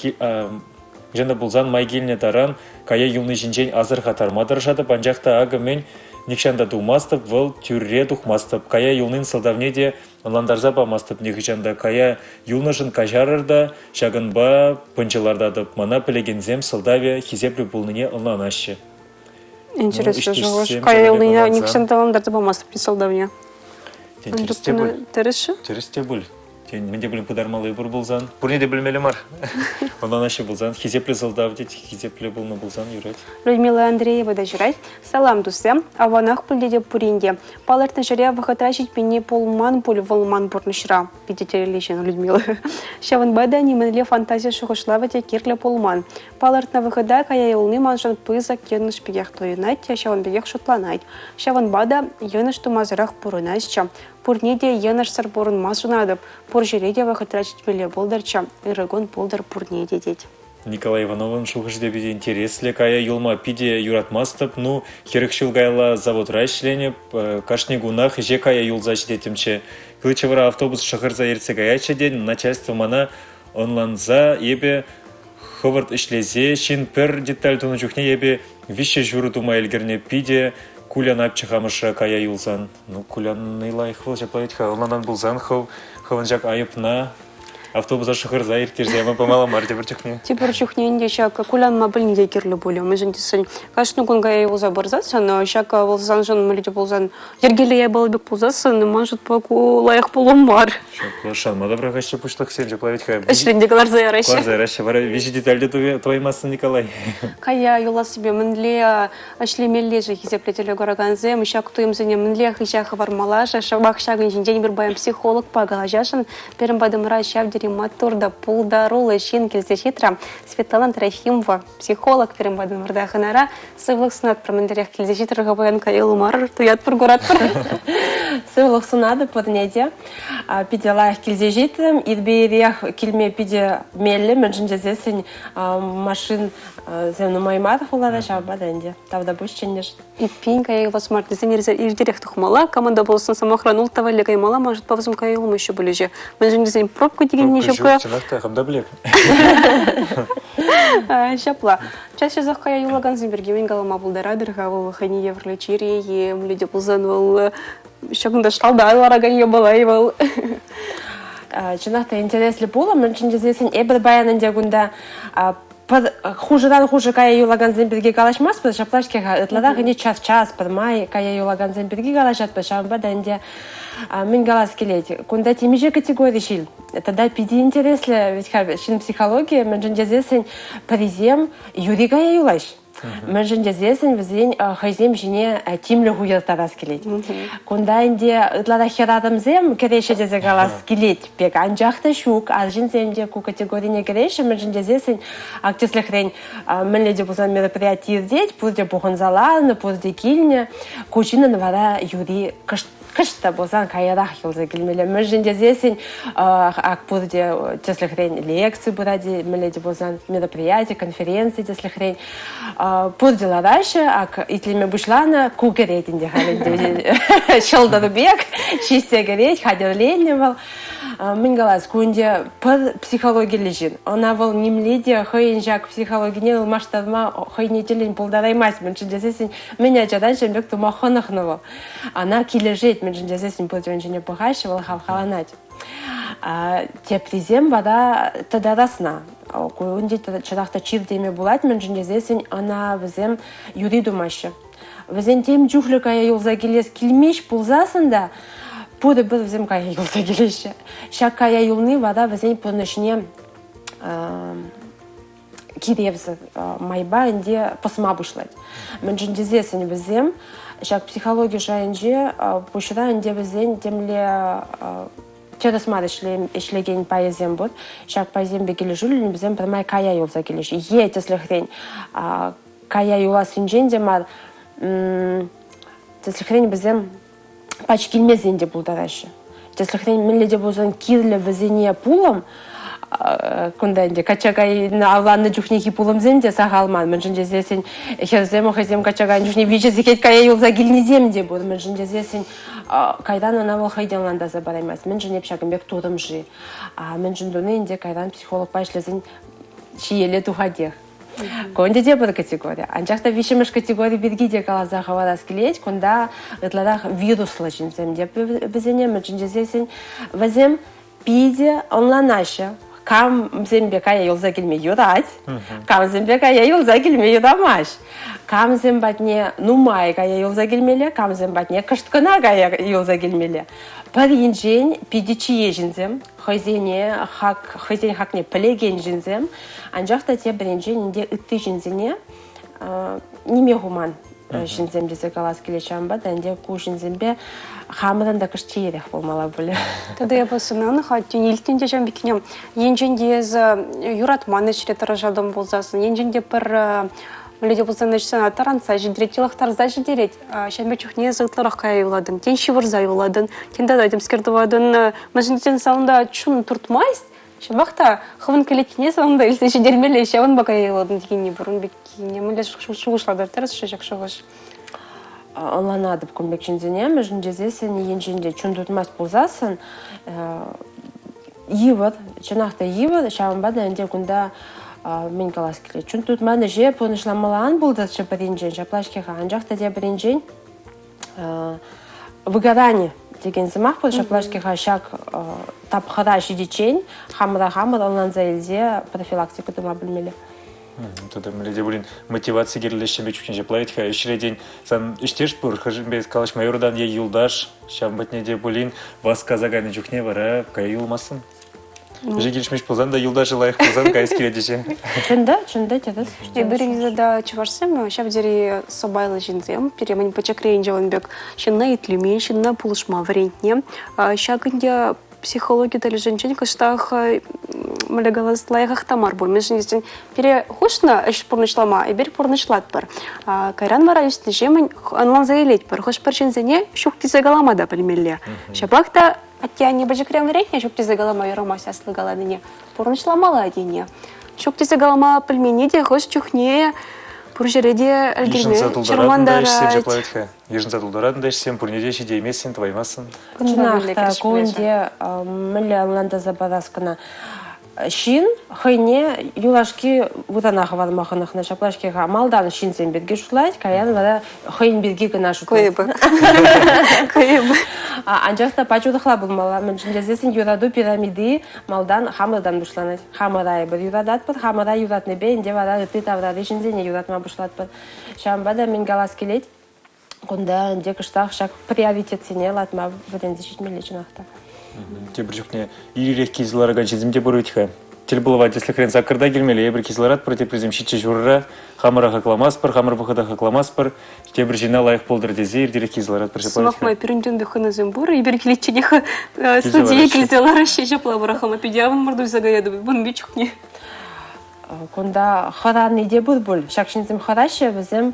хӑҫан та пулсан май килнӗ таран кая юлни ҫинчен асӑрхаттарма тӑрӑшатӑп, анчах та акӑ мӗн нихҫан та тумастӑп, вӑл тӳрре тухмастӑп. Кая юлнин сӑлтавне те Ӑнлантарса памастӑп нихӑҫан та. Кая юлнӑшӑн каҫарӑр та, ҫакӑнпа пӑнчӑ лартатӑп. Мана пӗлекенсем сӑлтавӗ хисеплӗ пулнине ӑнланаҫҫӗ. Интереслӗ шухӑш. Кая юлнине нихӑҫан та ӑнлантарса памастӑп сӑлтавне. Тен, тӗрӗс те пуль. Тӗрӗс-ши? Тӗрӗс те пуль. Тен, мӗн те пулин пытармалли пур пулсан. Пурне те пӗлмелле мар. Ӑнланаҫҫӗ пулсан, хисеплӗ сӑлтав тет, хисеплӗ пулнӑ пулсан юрать. Людмила Андреева та ҫырать. Салам, туссем. Аванах пуль тетӗп пурин те. Палӑртнӑ ҫӗре вӑхӑтра ҫитменни пулман пуль вӑл ман пурнӑҫра, питӗ тӗлӗннӗ ҫын Людмила. Ҫавӑнпа та нимӗнле фантази шухӑшлавӗ те кирлӗ пулман. Палӑртнӑ вӑхӑта кая юлни маншӑн пысӑк йӑнӑш пекех туйӑнать те ҫавӑн пекех шутланать. Ҫавӑнпа та йӑнӑш тумасӑрах пурӑнасчӗ. Пурне те йӑнӑшсӑр пурӑнма сунатӑп. Пур ҫӗре те вӑхӑтра ҫитмелле пултӑрччӗ. Ырӑ кун пултӑр пурне те, тет. Николай Ивановӑн шухӑшӗ те питӗ интереслӗ. Кая юлма питӗ юратмастӑп. Ну, 40 ҫул каялла заводра ӗҫленӗ. Кашни кунах ӗҫе кая юлса ҫитеттӗмччӗ. Клычевӑра автобус шӑхӑрса иртсе каятчӗ те начальство мана ӑнланса эпӗ хӑвӑрт ӗҫлесе ҫын пӗр деталь тунӑ чухне эпӗ виҫҫӗ ҫурӑ тума ӗлкӗрнӗ. Питӗ кулянатчӗ хамӑшра кая юлсан. Ну, кулянни лайӑх вӑл ҫапла вӗт-ха. Ӑнланан пулсан хӑв хӑвӑн ҫак айӑпна. Автобуса шӑхӑрса ирттерсе яма памалла мар тепӗр чухне. Тепӗр чухне ӗнтӗ ҫак кулянма пӗлни те кирлӗ пулӗ. Мӗншӗн тесен кашни кун кая юлса пырсассӑн, ҫак вӑл саншӑн мӗнле те пулсан йӗркеллӗ япала пек пулсассӑн, ман шутпа ку лайӑх пулӑм мар. Ҫапла шанма та пӑрахаҫҫӗ пуҫлӑхсем, ҫапла вӗт-ха. Ӗҫрен те кӑларса яраҫҫӗ. Кӑларса яраҫҫӗ. Вара виҫӗ деталь те тӑваймастӑн, Николай. Кая юлассипе мӗнле ӗҫлемелле-ши хисеплӗ телекуракансем? Ҫак туйӑмсене мӗнле хыҫа хӑвармалла-ши? Шӑпах ҫакӑн ҫинчен эпир паян психологпа калаҫасшӑн. Пирӗн патӑмӑра ҫав тери маттур та пултаруллӑ ҫын килсе ҫитрӗ. Светлана Трофимова, психолог пирӗн патӑмӑрта хӑнара. Сывлӑх сунатпӑр, мӗнлерех килсе ҫитрӗ-ха паян каялла мар, туятпӑр, куратпӑр. Сывлӑх сунатӑп пурне те. Питӗ лайӑх килсе ҫитрӗм. Ирпе ирех килме питӗ меллӗ, мӗншӗн тесессӗн машин сем нумай мар хулара, ҫавӑнпа та ӗнтӗ тавтапуҫ чӗннӗшӗн. Эппин, кая юлас мар тесен иртерех тухмалла. Команда пулсан, сӑмахран, ултта валли каймалла, ман шутпа вӗсем кая юлмаҫҫӗ пулӗ-ши. Мӗншӗн тесен пробка текенни ҫук. Чӑнах та, хам та пӗлеп. Ҫапла. Час-часах кая юлакансем пирки мӗн калама пултаратӑр-ха вӑл хӑйне евӗрлӗ чире е мӗнле те пулсан вӑл ҫакӑнта шалта ларакан япала-и вӑл? Чӑнах та интереслӗ пулӑм, мӗншӗн тесессӗн эпир паян ӗнтӗ кунта пӗр хушӑран хушӑ кая юлакансем пирки калаҫмастпӑр, ҫапла-ҫке-ха, ытларах ӗнтӗ час-час пӗрмай кая юлакансем пирки калаҫатпӑр, ҫавӑнпа та ӗнтӗ мӗн калас килет. Кунта темиҫе категори ҫил. Тата питӗ интереслӗ вӗт-ха ҫын психологийӗ, мӗншӗн тесессӗн пӗрисем юри кая юлаҫ. Мӗншӗн тесессӗн вӗсен хӑйсем ҫине тимлӗх уйӑртарас килет. Кунта ӗнтӗ ытларах хӗрарӑмсем кӗреҫҫӗ тесе калас килет пек, анчах та ҫук, арҫынсем те ку категорине кӗреҫҫӗ, мӗншӗн тесессӗн ак тӗслӗхрен мӗнле те пулсан мероприяти иртет, пурте пухӑнса ларнӑ, пурте килнӗ. Ку ҫыннӑн вара юри кӑшт кӑшт та пулсан каярах юлса килмелле. Мӗншӗн тесессӗн ак пурте тӗслӗхрен лекци пырать, мӗнле те пулсан мероприяти, конференци тӗслӗхрен пурте лараҫҫӗ, ак итлеме пуҫланӑ, ку кӗрет ӗнтӗ халь ӗнтӗ ҫӑлтӑр пек ҫиҫсе кӗрет, хатӗрленнӗ вӑл. Мӗн калас, ку ӗнтӗ пӗр психологиллӗ ҫын. Ӑна вӑл нимле те хӑйӗн ҫак психологине ылмаштарма хӑйне тӗллӗн пултараймасть, мӗншӗн тесессӗн мӗн ачаран ҫын пек тума хӑнӑхнӑ вӑл. Ӑна килӗшет, мӗншӗн тесессӗн пурте ун ҫине пӑхаҫҫӗ, вӑл хавхаланать. Теприсем вара тата расна. Ку ӗнтӗ чӑнах та чир теме пулать, мӗншӗн тесессӗн ӑна вӗсем юри тумаҫҫӗ. Вӗсен тем чухлӗ кая юлса килес килмест пулсассӑн та пурӗпӗр вӗсем кая юлса килеҫҫӗ. Ҫак кая юлни вара вӗсен пурнӑҫне киревсӗр майпа ӗнтӗ пӑсма пуҫлать. Мӗншӗн тесессӗн вӗсем ҫак психологи шайӗнче пуҫра ӗнтӗ вӗсен темле тӗрӗс мар ӗҫлекен пайӗсем пур. Ҫак пайсемпе килӗшӳллӗн вӗсем пӗрмай кая юлса килӗҫ. Е тӗслӗхрен кая юлассинчен те мар, тӗслӗхрен вӗсем пач килмесен те пултараҫҫӗ. Тӗслӗхрен, мӗнле те пулсан кирлӗ вӗсене пулӑм, кунта ӗнтӗ качча кайнӑ авланнӑ чухнехи пулӑмсем те сахал мар. Мӗншӗн тесессӗн хӗрсем хӑйсем качча кайнӑ чухне виҫӗ сехет кая юлса килнисем те пур. Мӗншӗн тесессӗн кайран ӑна вӑл хӑй те ӑнлантарса параймасть. Мӗншӗн эп ҫакӑн пек турӑм-ши? Мӗншӗн туни ӗнтӗ кайран психологпа ӗҫлесен ҫиеле тухатех. Ку ӗнтӗ тепӗр категори. Анчах та виҫҫӗмӗш категори пирки те каласа хӑварас килет. Кунта ытларах вируслӑ ҫынсем те вӗсене, мӗншӗн тесессӗн вӗсем питӗ ӑнланаҫҫӗ. Камсемпе кая юлса килме юрать, камсемпе кая юлса килме юрамасть. Камсем патне нумай кая юлса килмелле, камсем патне кӑшт кӑна кая юлса килмелле. Пӗр енчен питӗ чие ҫынсем, хӑйсене хак, хӑйсен хакне пӗлекен ҫынсем, анчах та тепӗр енчен ӗнтӗ ытти ҫынсене ниме хуман ҫынсем тесе калас килет. Ҫавӑнпа та ӗнтӗ ку ҫынсемпе хамӑрӑн та кӑшт чиерех пулмалла пулӗ. Тата эпӗ сӑнанӑ-ха, тен, илтнӗ те ҫавӑн пеккине. Енчен те эсӗ юратман ӗҫре тӑрӑшатӑн пулсассӑн, енчен те пӗр мӗнле те пулсан ӗҫ сана тӑрантса ҫитерет, йӑлӑхтарса ҫитерет, ҫавӑн пек чухне эсӗ ытларах кая юлатӑн. Тен, ҫывӑрса юлатӑн, тен, тата темскер тӑватӑн. Мӗншӗн тесен сан чун туртмасть, Ҫапах та хӑвӑн кӗлеткине сан та илсе ҫитермелле, ҫавӑнпа кая юлатӑн текенни пур. Ун пеккине мӗнле шухӑшлатӑр? Тӗрӗс-ши ҫак шухӑш? Ӑнланатӑп кун пек ҫынсене, мӗншӗн тесессӗн енчен те чун туртмасть пулсассӑн йывӑр, чӑнах та йывӑр, ҫавӑнпа та ӗнтӗ кунта мӗн калас килет. Чун туртман ӗҫе пурнӑҫламалла ан пултӑрччӗ пӗринчен, ҫапла-ҫке-ха. Анчах та тепӗринчен выгорани. текен сӑмах пур, ҫапла-ҫке-ха ҫак тапхӑра ҫитиччен хамӑра хамӑр ӑнланса илсе профилактика тума пӗлмелле. Тата мӗнле те пулин мотиваци кирлӗ ӗҫсемпе чухне ҫапла вӗт-ха ӗҫретен сан ӗҫтеш пур, хӑшӗнпе калаҫма юратан е юлташ, ҫавӑн патне те пулин васкаса кайнӑ чухне вара кая юлмастӑн. Ӗҫе килӗшмест пулсан та юлташӗ лайӑх пулсан каяс килет ӗҫе. Чӑн та, чӑн та тӗрӗс. Эпир тата чӑвашсем ҫав тери сӑпайлӑ ҫынсем. Пире мӗн пӗчӗкрен ҫавӑн пек ҫынна итлеме, ҫынна пулӑшма вӗрентнӗ. Ҫак ӗнтӗ психологи тӗлӗшӗнчен кӑштах мӗнле калас, лайӑхах та мар пуль. Мӗншӗн тесен пире хушнӑ ӗҫ пурнӑҫлама, эпир пурнӑҫлатпӑр. Кайран вара ӳснӗҫемӗн ӑнланса илетпӗр. Хӑш-пӗр ҫынсене ҫук тесе калама та пӗлмелле. Ҫапах та атте-анне пӗчӗкрен вӗрентнӗ ҫук тесе калама юрамасть аслӑ каланине. Пурнӑҫламалла тенӗ. Ҫук тесе калама пӗлменни те хӑш чухне пур ҫӗре те ӗлкӗрме Йышӑнса тултаратӑн та ӗҫсем чӑрмантарать. ҫапла вӗт-ха. Йышӑнса тултаратӑн та ӗҫсем пурне те ҫитейместӗн, тӑваймастӑн. Чӑнах та, ку ӗнтӗ мӗнле ӑнлантарса парас кӑна. Ҫын хӑйне юлашки вырӑна хӑварма хӑнӑхнӑ. Ҫапла-ҫке-ха, малтан ҫынсем пирки шутлать, кайран вара хӑйӗн пирки кӑна шутлать. Кӑйӑпӑ. Кӑйӑпӑ. Анчах та пач урӑхла пулмалла. Мӗншӗн тесессӗн юрату пирамиди малтан хамӑртан пуҫланать. Хамӑра эпир юрататпӑр, хамӑра юратнипе ӗнтӗ вара ытти таврари ҫынсене юратма пуҫлатпӑр. Ҫавӑнпа та мӗн калас килет, кунта ӗнтӗ кӑштах ҫак приоритетсене лартма вӗренсе ҫитмелле чӑнах та. Тепӗр чухне ир-ирех килсе ларакан ҫынсем те пур вӗт-ха. Тӗл пулӑва тӗслӗхрен саккӑрта килмелле, эпир килсе ларатпӑр, теприсем ҫиччӗ ҫурӑра. Хамӑра хакламастпӑр, хамӑр вӑхӑта хакламастпӑр. Тепӗр ҫынна лайӑх пултӑр тесе иртерех килсе ларатпӑр ҫапла Сӑмах май, пирӗн тӳн пек хӑнасем пур, эпир киличченех студие килсе лараҫҫӗ ҫапла вара хама питӗ аван мар туйса каятӑп вун пит чухне. Кунта хӑрани те пур пуль. Ҫак ҫынсем хӑраҫҫӗ, вӗсем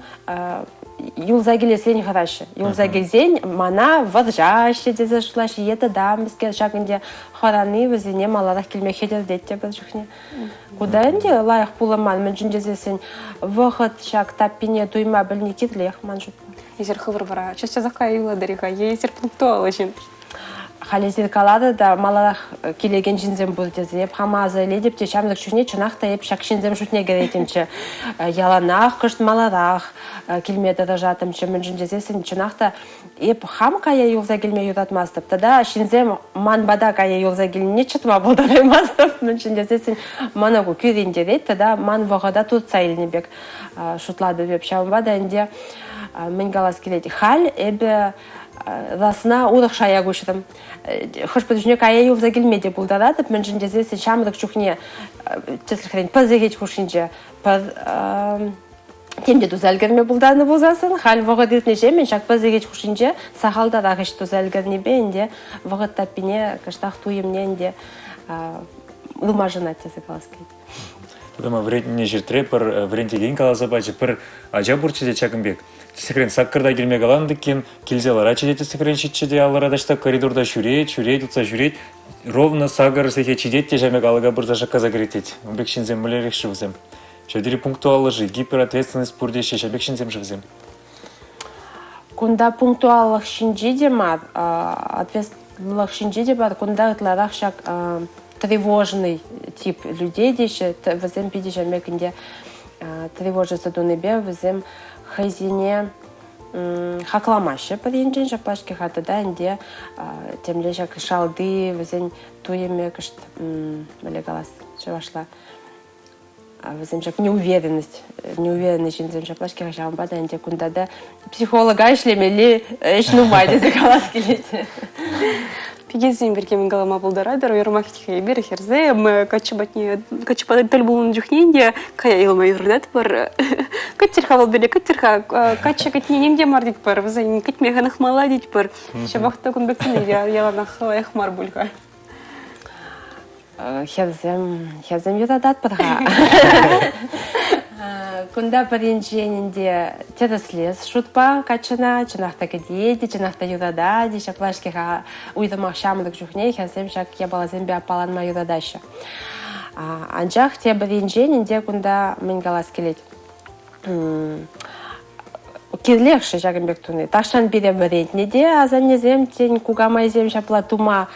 юлса килесрен хӑраҫҫӗ. Юлса килсен мана вӑрҫаҫҫӗ тесе шутлаҫҫӗ е тата мӗскер ҫак ӗнтӗ хӑрани вӗсене маларах килме хӗтӗртет те пӗр чухне. Кунта ӗнтӗ лайӑх пулӑм мар, мӗншӗн тесессӗн вӑхӑт ҫак таппине туйма пӗлни кирлех ман шутпа. Эсир хӑвӑр вара час-часах кая юлатӑр-и-ха е эсир пунктуаллӑ ҫын? Халь эсир калатӑр та маларах килекен ҫынсем пур тесе. Эп хама аса илетӗп те ҫамрӑк чухне чӑнах та эп ҫак ҫынсем шутне кӗретӗмччӗ. Яланах кӑшт маларах килме тӑрӑшаттӑмччӗ, мӗншӗн тесессӗн чӑнах та эп хам кая юлса килме юратмастӑп. Тата ҫынсем ман пата кая юлса килнине чӑтма пултараймастӑп, мӗншӗн тесессӗн мана ку кӳрентерет тата ман вӑхӑта туртса илнӗ пек шутлатӑп эп. Ҫавӑнпа та ӗнтӗ мӗн калас килет. Халь эпӗ расна урӑх шая куҫрӑм. Хӑш-пӗр чухне кая юлса килме те пултаратӑп, мӗншӗн тесессӗн ҫамрӑк чухне, тӗслӗхрен, пӗр сехет хушшинче пӗр тем те туса ӗлкӗрме пултарнӑ пулсассӑн, халь вӑхӑт иртнӗҫемӗн ҫак пӗр сехет хушшинче сахалтарах ӗҫ туса ӗлкӗрнипе ӗнтӗ вӑхӑт таппине кӑштах туйӑмне ӗнтӗ ылмашӑнать тесе калас килет. Тата вӗрентнӗ ҫӗртре пӗр вӗрентекен каласа пачӗ, пӗр ача пурччӗ те ҫакӑн пек. Тӗслӗхрен саккӑрта килме каланӑ тӗккин, килсе ларатчӗ те тӗслӗхрен ҫитчӗ те алӑра таҫта коридорта ҫӳрет, ҫӳрет, утса ҫӳрет. Ровно сакӑр сехет ҫитет те ҫамек алӑка пырса шаккаса кӗрет тет. Ун пек ҫынсем мӗнлерех-ши вӗсем? Ҫав тери пунктуаллӑ-ши, гиперответственность пур теҫҫӗ ҫав пек ҫынсем-ши вӗсем? Кунта пунктуаллӑх ҫинче те мар, ответственлӑх ҫинче те мар. Кунта ытларах ҫак тревожный тип людей теҫҫӗ. Вӗсем питӗ ҫамек ӗнтӗ тревожиться тунипе вӗсем хӑйсене хакламаҫҫӗ пӗр енчен ҫапла-ҫке-ха тата ӗнтӗ темле ҫак шалти вӗсен туйӑмӗ кӑшт мӗнле калас чӑвашла вӗсем ҫак неуверенность неуверенный ҫынсем ҫапла-ҫке ҫавӑнпа та ӗнтӗ кунта та психолога ӗҫлемелли ӗҫ нумай тесе калас килет. Пикесем пирки мӗн калама пултаратӑр? Уйрӑмах эпир хӗрсем каччӑ патне каччӑпа тӗл пулнӑ чухне те кая юлма юрататпӑр. Кӗттӗр-ха вӑл пире, кӗттӗр-ха. Каччӑ кӗтни ним те мар тетпӗр. Вӗсен кӗтме хӑнӑхмалла тетпӗр. Ҫапах та кун пек туни те яланах лайӑх мар пуль-ха. Хӗрсем, хӗрсем юрататпӑр-ха. Кунта пӗринчен ӗнтӗ тӗрӗслес шутпа каччӑна чӑнах та кӗтет, чӑнах та юратать. Ҫапла-ҫке-ха уйрӑмах ҫамрӑк чухне хӗрсем ҫак япаласемпе аппаланма юратаҫҫӗ. Анчах тепӗр енчен ӗнтӗ кунта мӗн калас килет. Кирлех-ши ҫакӑн пек туни? Тахҫан пире вӗрентнӗ те асаннесем, тен, кукамайсем ҫапла тума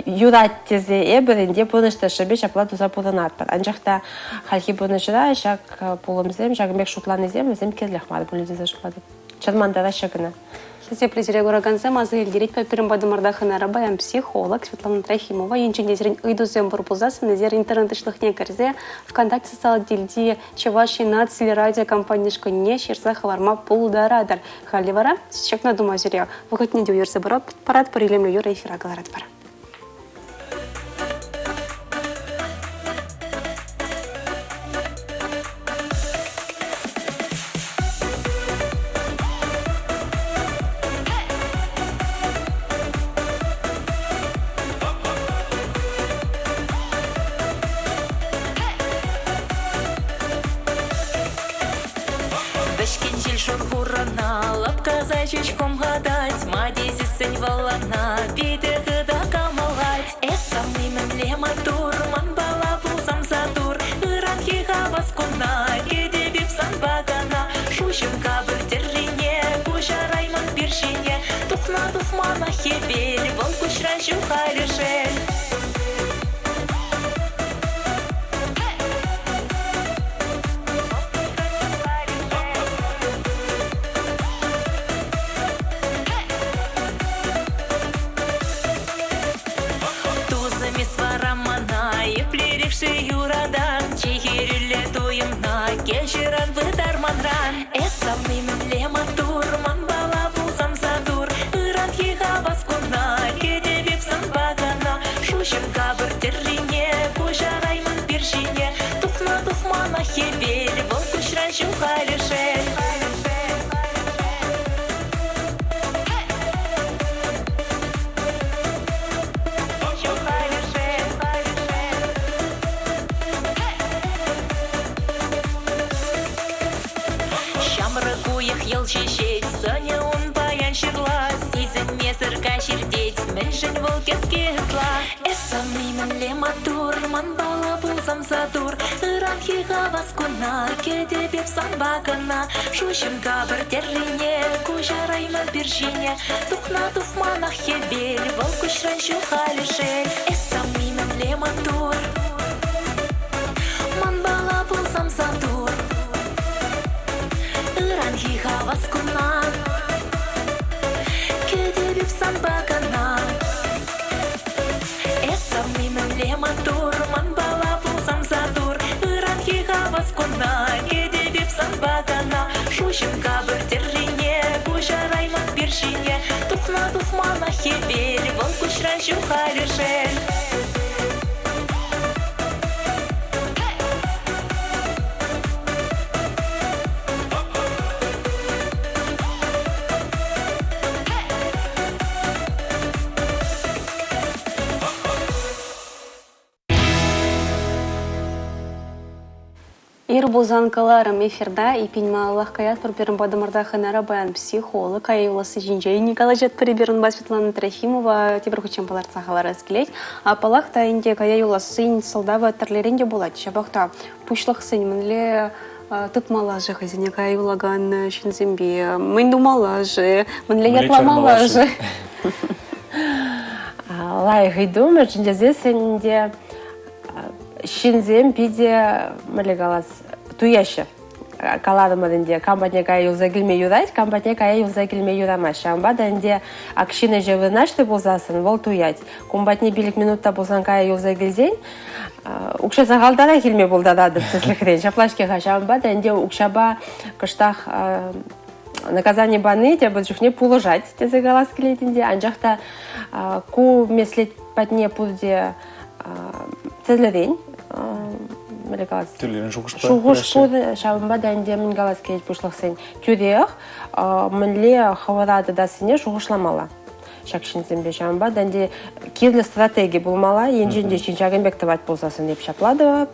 юрать тесе эпир ӗнтӗ пурнӑҫ тӑршшӗпе ҫапла туса пурӑнатпӑр. Анчах та хальхи пурнӑҫра ҫак пулӑмсем, ҫакӑн пек шутланисем вӗсем кирлех мар пулӗ тесе шутлатӑп. Чӑрмантараҫҫӗ кӑна. Хисеплӗ телекуракансем аса илтеретпӗр пирӗн патӑмӑрта хӑнара паян психолог Светлана Трофимова. Енчен те сирӗн ыйтусем пур пулсассӑн эсир интернет уҫлӑхне кӗрсе ВКонтакте социаллӑ тетелти Чӑваш Ен наци радиокомпани ушкӑнне ҫырса хӑварма пултаратӑр. Халӗ вара ҫакна тума сире вӑхӑтне те уйӑрса паратпӑр, илемлӗ юрӑ эфира кӑларатпӑр. Вӗҫкен ҫил шур хурана лӑпкаса ҫеҫ хумхатать, ма тесессӗн вӑл ӑна питӗ хытӑ кӑмӑллать. Эс савни мӗнле маттур, манпала пулсам сатур, ыранхи хавас куна кӗтеп эп санпа кӑна. Шуҫӑм капӑр тӗррине куҫараймӑн пир ҫине, тухна тухманах хӗвел, вӑл куҫран ҫухалӗ шел. Тусӑм эс вара мана еплерех-ши юратан, Чи хӗрӳллӗ туйӑмна кӗҫӗр ан пытар манран. Эс савни мӗнле маттур, манпала пулсан сатур, Ыранхи хавас куна кӗтеп эп санпа кӑна. Шуҫӑм капӑр тӗррине куҫараймӑн пир ҫине, Тухна тухманах хӗвел, вӑл куҫран ҫухалӗ шел. Ҫамрӑк уйӑх йӑл ҫиҫет, сӑнӗ ун паян ҫырла, сисӗнмесӗр каҫ иртет, мӗншӗн вӑл кӗске ытла? Эс савни мӗнле маттур, манпала пулсам сатур, ыранхи хавас куна кӗтеп эп санпа кӑна. Шуҫӑм капӑр тӗррине куҫарайман пир ҫине, тухна тухманах хӗвел, вӑл куҫран ҫухалӗ шел. Эс савни мӗнле маттур, манпала пулсам сатур. Ыранхи хавас куна кӗтеп эп санпа кӑна. Эс савни мӗнле маттур, манпала пулсам сатур. Ыранхи хавас куна кӗтеп эп санпа кӑна. Шуҫӑм капӑр тӗррине куҫарайман пир ҫине. Тухна тухманах хӗвел, вӑл куҫран ҫухалӗ шел. Ир пулсан кӑларӑм эфирта эпин малаллах каятпӑр пирӗн патӑмӑрта хӑнара паян психолог аюласси ҫинчен калаҫатпӑр эпир унпа Светлана Трофимова тепӗр хутчен палӑртса хӑварас килет. Паллах та ӗнтӗ кая юлассин сӑлтавӗ тӗрлӗрен те пулать. Ҫапах та пуҫлӑхсен мӗнле тытмалла-ши хӑйсене кая юлакан ҫынсемпе? Мӗн тумалла-ши? Мӗнле ятламалла-ши? Лайӑх ыйту, мӗншӗн тесессӗн ӗнтӗ ҫынсем питӗ, мӗнле калас, туяҫҫӗ. Каларӑмӑр ӗнтӗ, кам патне кая юлса килме юрать, кам патне кая юлса килме юрамасть. Ҫавӑнпа та ӗнтӗ ак ҫын ӗҫе вырнаҫнӑ пулсассӑн вӑл туять. Кун патне пилӗк минут та пулсан кая юлса килсен укҫа сахалтарах илме пултаратӑп тӗслӗхрен. Ҫапла-ҫке-ха, ҫавӑнпа та ӗнтӗ укҫапа кӑштах наказани пани тепӗр чухне пулӑшать тесе калас килет ӗнтӗ. Анчах та ку меслет патне пурте тӗрлӗрен мӗнле калас тӗрлӗрен шухӑш шухӑш пур ҫавӑнпа та ӗнтӗ мӗн калас килет пуҫлӑхсен тӳрех мӗнле хӑвӑра тытассине шухӑшламалла ҫак ҫынсемпе. Ҫавӑнпа та ӗнтӗ кирлӗ стратеги пулмалла. Енчен те ҫын ҫакӑн пек тӑвать пулсассӑн эп ҫапла тӑвап,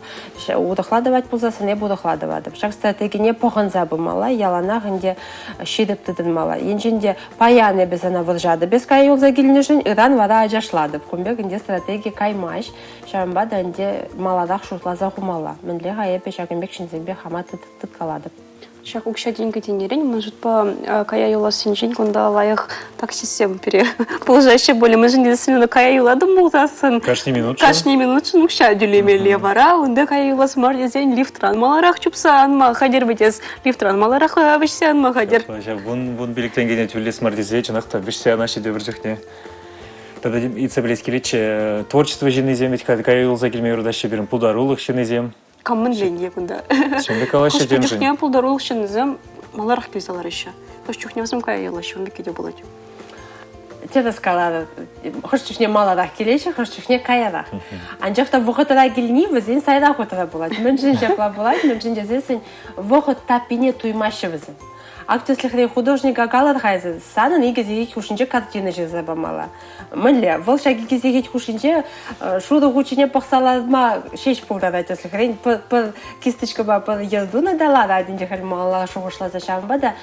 урӑхла тӑвать пулсассӑн эп урӑхла тӑватӑп. Ҫак стратегине пӑхӑнса пымалла, яланах ӗнтӗ ҫирӗп тытӑнмалла. Енчен те паян эпӗ сана вӑрҫатӑп эс кая юлса килнӗшӗн, ыран вара ачашлатӑп. Кун пек ӗнтӗ стратеги каймасть. Ҫавӑнпа та ӗнтӗ маларах шутласа хумалла. Мӗнле-ха эпӗ ҫакӑн пек ҫынсемпе хама тыткалатӑп. Ҫак укҫа-тенкӗ тенӗрен, ман шутпа, кая юлассинчен кунта лайӑх таксистсем пире пулӑшаҫҫӗ пулӗ. Мӗншӗн тесен кая юлатӑм пулсассӑн кашни минутшӑн кашни минутшӑн укҫа тӳлемелле вара. Унта кая юлас мар тесен лифтран маларах чупса анма хатӗр вӗт Лифтран маларах вӗҫсе анма хатӗр. Ҫав 10-15 тенкӗне тӳлес мар тесе чӑнах та вӗҫсе анаҫҫӗ тепӗр чухне. Тата ыйтса пӗлес килетчӗ, творчество ҫыннисем вӗт кая юлса килме юратаҫҫӗ пирӗн пултарулӑх ҫыннисем. Кам мӗнле кунта? Ҫын пек калаҫҫӗ темшӗн. Чухне пултарулӑх ҫыннисем маларах килсе лараҫҫӗ. Хӑш чухне вӗсем кая юлаҫҫӗ, ун пекки те пулать. Тӗрӗс каларӑр. Хӑш чухне маларах килеҫҫӗ, хӑш чухне каярах. Анчах та вӑхӑтра килни вӗсен сайра хутра пулать. Мӗншӗн ҫапла пулать? Мӗншӗн тесессӗн вӑхӑт таппине туймаҫҫӗ вӗсем. Ак тӗслӗхре художника калар-ха эсӗ, санӑн икӗ сехет хушшинче картина ҫырса памалла. Мӗнле? Вӑл ҫак икӗ сехет хушшинче шурӑ хут ҫине пӑхса ларма ҫеҫ пултарать тӗслӗхрен. Пӗр кисточкӑпа пӗр йӗр тунӑ та ларать ӗнтӗ халь малалла шухӑшласа. Ҫавӑнпа та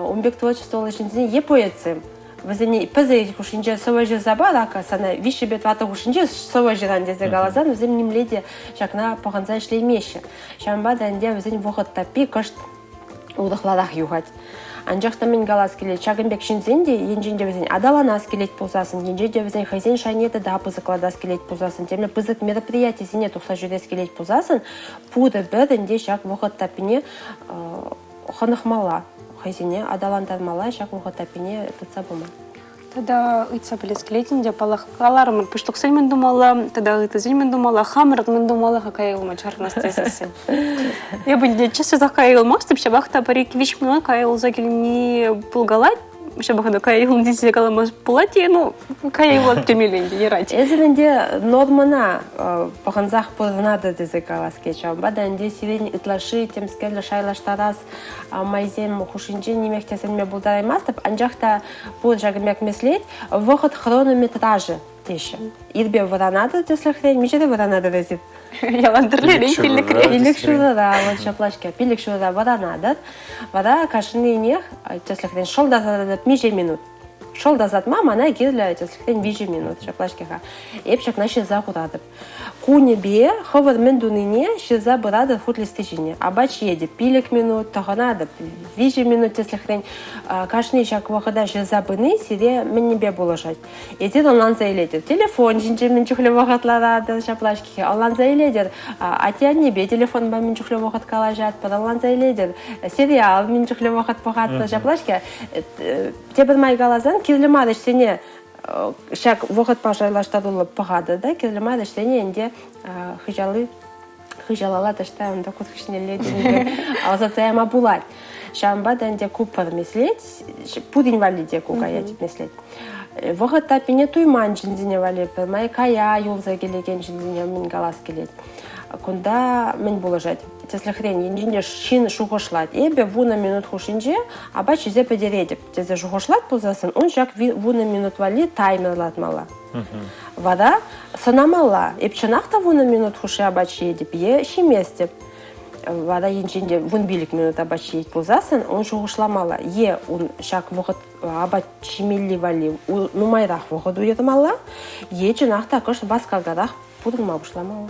ун пек творчествӑллӑ ҫынсене е поэтсем, вӗсене пӗр сехет хушшинче сӑвӑ ҫырса пар, ака сана виҫҫӗпе тӑваттӑ хушшинче сӑвӑ ҫыран тесе каласан вӗсем нимле те ҫакна пӑхӑнса ӗҫлеймеҫҫӗ. Ҫавӑнпа та ӗнтӗ вӗсен вӑхӑт таппи кӑшт урӑхларах юхать. Анчах та мӗн калас килет, ҫакӑн пек ҫынсен те, енчен те вӗсен аталанас килет пулсассӑн, енчен те вӗсен хӑйсен шайне тата пысӑклатас килет пулсассӑн, темле пысӑк мероприятисене тухса ҫӳрес килет пулсассӑн, пурӗпӗр ӗнтӗ ҫак вӑхӑт таппине хӑнӑхмалла, хӑйсене аталантармалла, ҫак вӑхӑт таппине тытса пыма. Тата ыйтса пӗлес килет ӗнтӗ, паллах, каларӑмӑр, пуҫлӑхсен мӗн тумалла, тата ыттисен мӗн тумалла, хамӑрӑн мӗн тумалла-ха кая юлма чарӑнас тесессӗн. Эпӗ ӗнтӗ час-часах кая юлмастӑп, ҫапах та пӗр-ик виҫ минут кая юлса килни пулкалать. Ҫапах та кая юлнӑ тесе калама пулать-и? Ну, кая юлать темелле ӗнтӗ, юрать. Эсир ӗнтӗ нормӑна пӑхӑнсах пурӑнатӑр тесе калас килет. Ҫавӑнпа та ӗнтӗ сирӗн ытлашши темскерле шайлаштарас майсем хушшинче нимех те сӗнме пултараймастӑп, анчах та пур ҫакӑн пек меслет вӑхӑт хронометражӗ теҫҫӗ. Ирпе вӑранатӑр тӗслӗхрен, миҫере вӑранатӑр эсир? Ялан тӗрлӗрен пиллӗкре. Пиллӗк ҫурӑра, вот ҫапла-ҫке, пиллӗк ҫурӑра вӑранатӑр. Вара кашнинех тӗслӗхрен шӑл тасататӑп миҫе минут. Шӑл тасатма мана кирлӗ тӗслӗхрен виҫӗ минут, ҫапла-ҫке-ха. Эп ҫакна ҫырса хуратӑп. Кунӗпе хӑвӑр мӗн тунине ҫырса пыратӑр хут листи ҫине. Апат ҫиетӗп пилӗк минут, тӑхӑнатӑп виҫӗ минут тӗслӗхрен. Кашни ҫак вӑхӑта ҫырса пыни сире мӗнпе пулӑшать? Эсир ӑнланса илетӗр. Телефон ҫинче мӗн чухлӗ вӑхӑт ларатӑр, ҫапла-ҫке. Ӑнланса илетӗр. Атте-аннепе телефонпа мӗн чухлӗ вӑхӑт калаҫатпӑр, ӑнланса илетӗр. Сериал мӗн чухлӗ вӑхӑт пӑхатпӑр, ҫапла-ҫке. Тепӗр май каласан, кирлӗ мар ӗҫсене ҫак вӑхӑтпа шайлаштаруллӑ пӑхатӑр та кирлӗ мар ӗҫсене ӗнтӗ хыҫалли хыҫалалла таҫта унта кут хыҫнелле ӑсатса яма пулать. Ҫавӑнпа та ӗнтӗ ку пӗр меслет, пурин валли те ку каять меслет. Вӑхӑт таппине туйман ҫынсене валли пӗрмай кая юлса килекен ҫынсене мӗн калас килет. Кунта мӗн пулӑшать? Тӗслӗхрен, енчен те ҫын шухӑшлать, эпӗ вунӑ минут хушшинче апат ҫисе пӗтеретӗп тесе шухӑшлать пулсассӑн, ун ҫак вунӑ минут валли таймер лартмалла. Вара сӑнамалла, эп чӑнах та вунӑ минут хушши апат ҫиетӗп е ҫиместӗп. Вара енчен те вунпилӗк минут апат ҫиет пулсассӑн, ун шухӑшламалла. Е ун ҫак вӑхӑт апат ҫимелли валли нумайрах вӑхӑт уйӑрмалла, е чӑнах та кӑшт васкакарах пурӑнма пуҫламалла.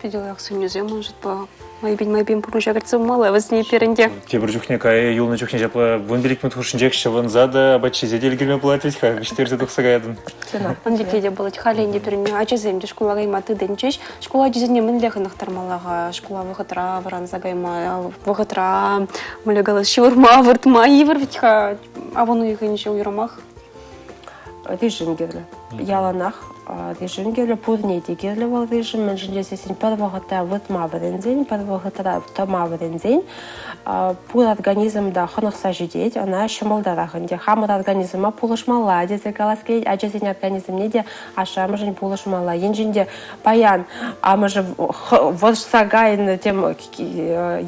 Питӗ лайӑх сӗнӳсем ман шутпа. Майпен-майпен пурнӑҫа кӗртсе пымалла вӗсене пирӗн те. Тепӗр чухне кая юлнӑ чухне ҫапла 15 минут хушшинчех ҫӑвӑнса та апат ҫисе те ӗлкӗрме пулать вӗт-ха, вӗҫтерсе тухса каятӑн. Ун пекки те пулать. Халӗ ӗнтӗ пирӗн ачасем те шкула кайма тытӑнчӗҫ. Шкул ачисене мӗнле хӑнӑхтармалла-ха? Шкула вӑхӑтра вӑранса кайма, вӑхӑтра, мӗнле калас, ҫывӑрма, выртма йывӑр вӗт-ха. Авӑн уйӑхӗнче уйрӑмах. Режим кирлӗ. Яланах режим кирлӗ, пурне те кирлӗ вӑл режим, мӗншӗн тесессӗн пӗр вӑхӑтра выртма вӗренсен, пӗр вӑхӑтра тӑма вӗренсен пур организм та хӑнӑхса ҫитет, ӑна ҫӑмӑлтарах ӗнтӗ. Хамӑр организма пулӑшмалла тесе калас килет, ачасен организмне те ашшӗ-амӑшӗн пулӑшмалла. Енчен те паян амӑшӗ вӑрҫса кайнӑ тем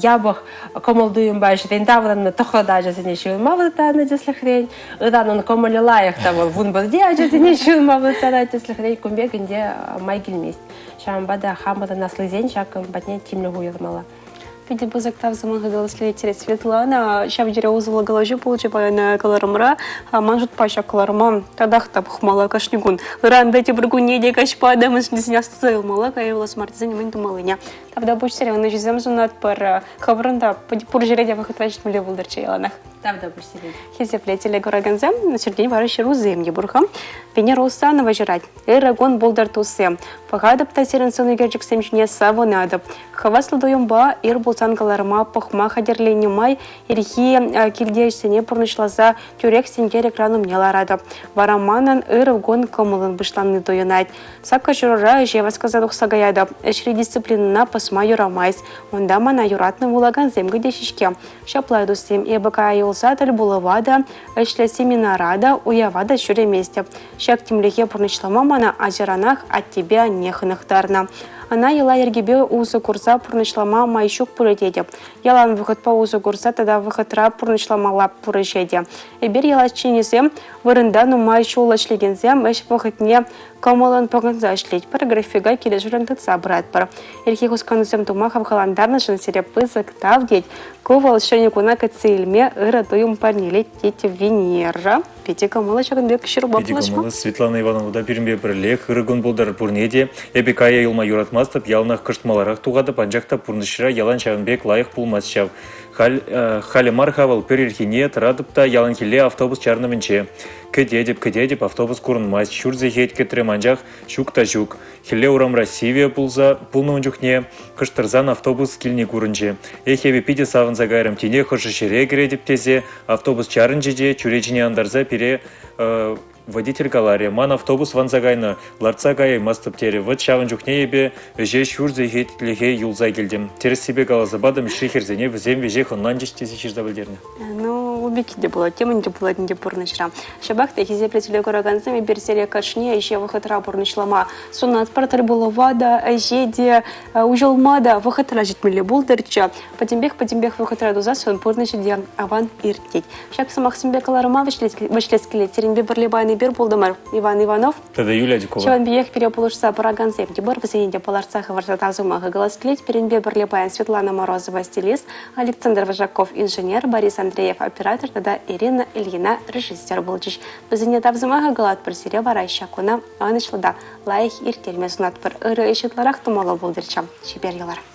япӑх кӑмӑл-туйӑмпа ӗҫрен таврӑннӑ тӑхӑрта ачасене ҫывӑрма вырттарнӑ тӗслӗхрен, Ыранӑн кӑмӑлӗ лайӑх та вӑл вунпӗрте ачасене ҫырма вырттарать тӗслӗхрен кун пек ӗнтӗ май килмест. Ҫавӑнпа та хамӑрӑн аслисен ҫакӑн патне тимлӗх уйӑрмалла. Питӗ пысӑк тав сӑмахӗ калас килет Светлана. Ҫав тери усӑллӑ калаҫу пулчӗ паян кӑларӑмра. Ман шутпа ҫак кӑларӑма татах та пӑхмалла кашни кун. Ыран та тепӗр кунне те каҫпа та мӗншӗн тесен астуса юлмалла, кая юлас мар тесен мӗн тумаллине. Тавтапуҫ сире, ӑнӑҫусем сунатпӑр. Хӑвӑрӑн та пур ҫӗре те вӑхӑтра ҫитмелле пултӑрччӗ яланах. Тавтапуҫ сире. Хисеплӗ телекуракансем, сиртен вара ҫырусем те пур-ха. Венера Усанова ҫырать. Ырӑ кун пултӑр, туссем. Пӑхатӑп та сирӗн сӑн ӳкерчӗксем ҫине савӑнатӑп. Хаваслӑ туйӑмпа ир пулсан кӑларма пӑхма хатӗрленнӗ май ирхи килте ӗҫсене пурнӑҫласа тӳрех сенкер экран умне ларатӑп. Вара манӑн ырӑ кун кӑмӑлӑн пуҫланни туйӑнать. Саккӑр ҫурӑра ӗҫе васкаса тухса каятӑп. Ӗҫри дисциплинӑна пӑсма юрамасть. Унта мана юратнӑ вулакансем кӗтеҫҫӗ-ҫке. Ҫапла, туссем, эпӗ кая юлса тӗлпулӑва та, ӗҫлӗ семинара та, уява та ҫӳреместӗп. Ҫак тимлӗхе пурнӑҫлама мана ачаранах аттепе анне хӑнӑхтарнӑ. Ӑна йӑла-йӗркепе усӑ курса пурнӑҫлама май ҫук пулӗ тетӗп. Ялан вӑхӑтпа усӑ курса тата вӑхӑтра пурнӑҫламалла пур ӗҫе те. Эпир ял ӗҫченӗсем, вырӑнта нумай ҫул ӗҫлекенсем ӗҫ вӑхӑтне кӑмӑллӑн пӑхӑнса ӗҫлетпӗр, графика килӗшӳллӗн тытса пыратпӑр. Ирхи хусканусем тума хавхалантарнӑшӑн сире пысӑк тав, тет. Ку вӑл ҫӗнӗ куна кӗтсе илме ырӑ туйӑм парнелет, тет Венера. Питӗ кӑмӑллӑ ҫакӑн пек ҫырупа Питӗ пулӑшма. кӑмӑллӑ. Светлана Ивановна та пирӗнпе пӗрлех. Ырӑ кун пултӑр пурне те. Эпӗ кая юлма юратмастӑп, яланах кӑшт маларах тухатӑп, анчах та пурнӑҫра ялан ҫавӑн пек лайӑх пулмасть ҫав. Халь, халӗ мар-ха вӑл, пӗр ирхине тӑратӑп та яланхилле автобус чарӑнӑвӗнче. Кӗтетӗп, кӗтетӗп, автобус курӑнмасть. Ҫур сехет кӗтрӗм, анчах ҫук та ҫук. Хӗлле урамра сивӗ пулса пулнӑ ун чухне кӑштӑрсан автобус килни курӑнчӗ. Эх, эпӗ питӗ савӑнса кайрӑм, тинех ӑшӑ ҫӗре кӗретӗп тесе автобус чарӑнчӗ те чӳречине антарса пире водитель каларӗ, ман автобус ванса кайнӑ, лартса каяймастӑп терӗ. Вӑт ҫавӑн чухне эпӗ ӗҫе ҫур сехетлӗхе юлса килтӗм. Тӗрӗссипе каласа патӑм, ӗҫри хӗрсене вӗсем веҫех ӑнланчӗҫ тесе ҫырса пӗлтернӗ. Ну, убики те пулать, темӗн те пулать ӗнтӗ пурнӑҫра. Ҫапах та хисеплӗ телекуракансем эпир сире кашни ӗҫе вӑхӑтра пурнӑҫлама сунатпӑр. Тӗлпулӑва та, ӗҫе те, уҫӑлма та вӑхӑтра ҫитмелле пултӑрччӗ. Пӗтӗмпех пӗтӗмпех вӑхӑтра тусассӑн пурнӑҫӗ те аван иртет. Ҫак сӑмахсемпе кӑларӑма вӗҫлес килет. Сирӗнпе пӗрле паян эпир пултӑмӑр. Иван Иванов. Тата Юлия Адюкова. Ҫавӑн пекех пире пулӑшса пыракансем те пур. Вӗсене те палӑртса хӑварса тав сӑмахӗ калас килет. Пирӗнпе пӗрле паян Светлана Морозова стилист, Александр Вожаков инженер, Борис Андреев оператор тата Ирина Ильина режиссер пулчӗҫ. Вӗсене тав сӑмахӗ калатпӑр сире вара ҫак куна ӑнӑҫлӑ та лайӑх ирттерме сунатпӑр. Ырӑ ӗҫ ытларах тумалла пултӑрччӗ. Чипер юлар.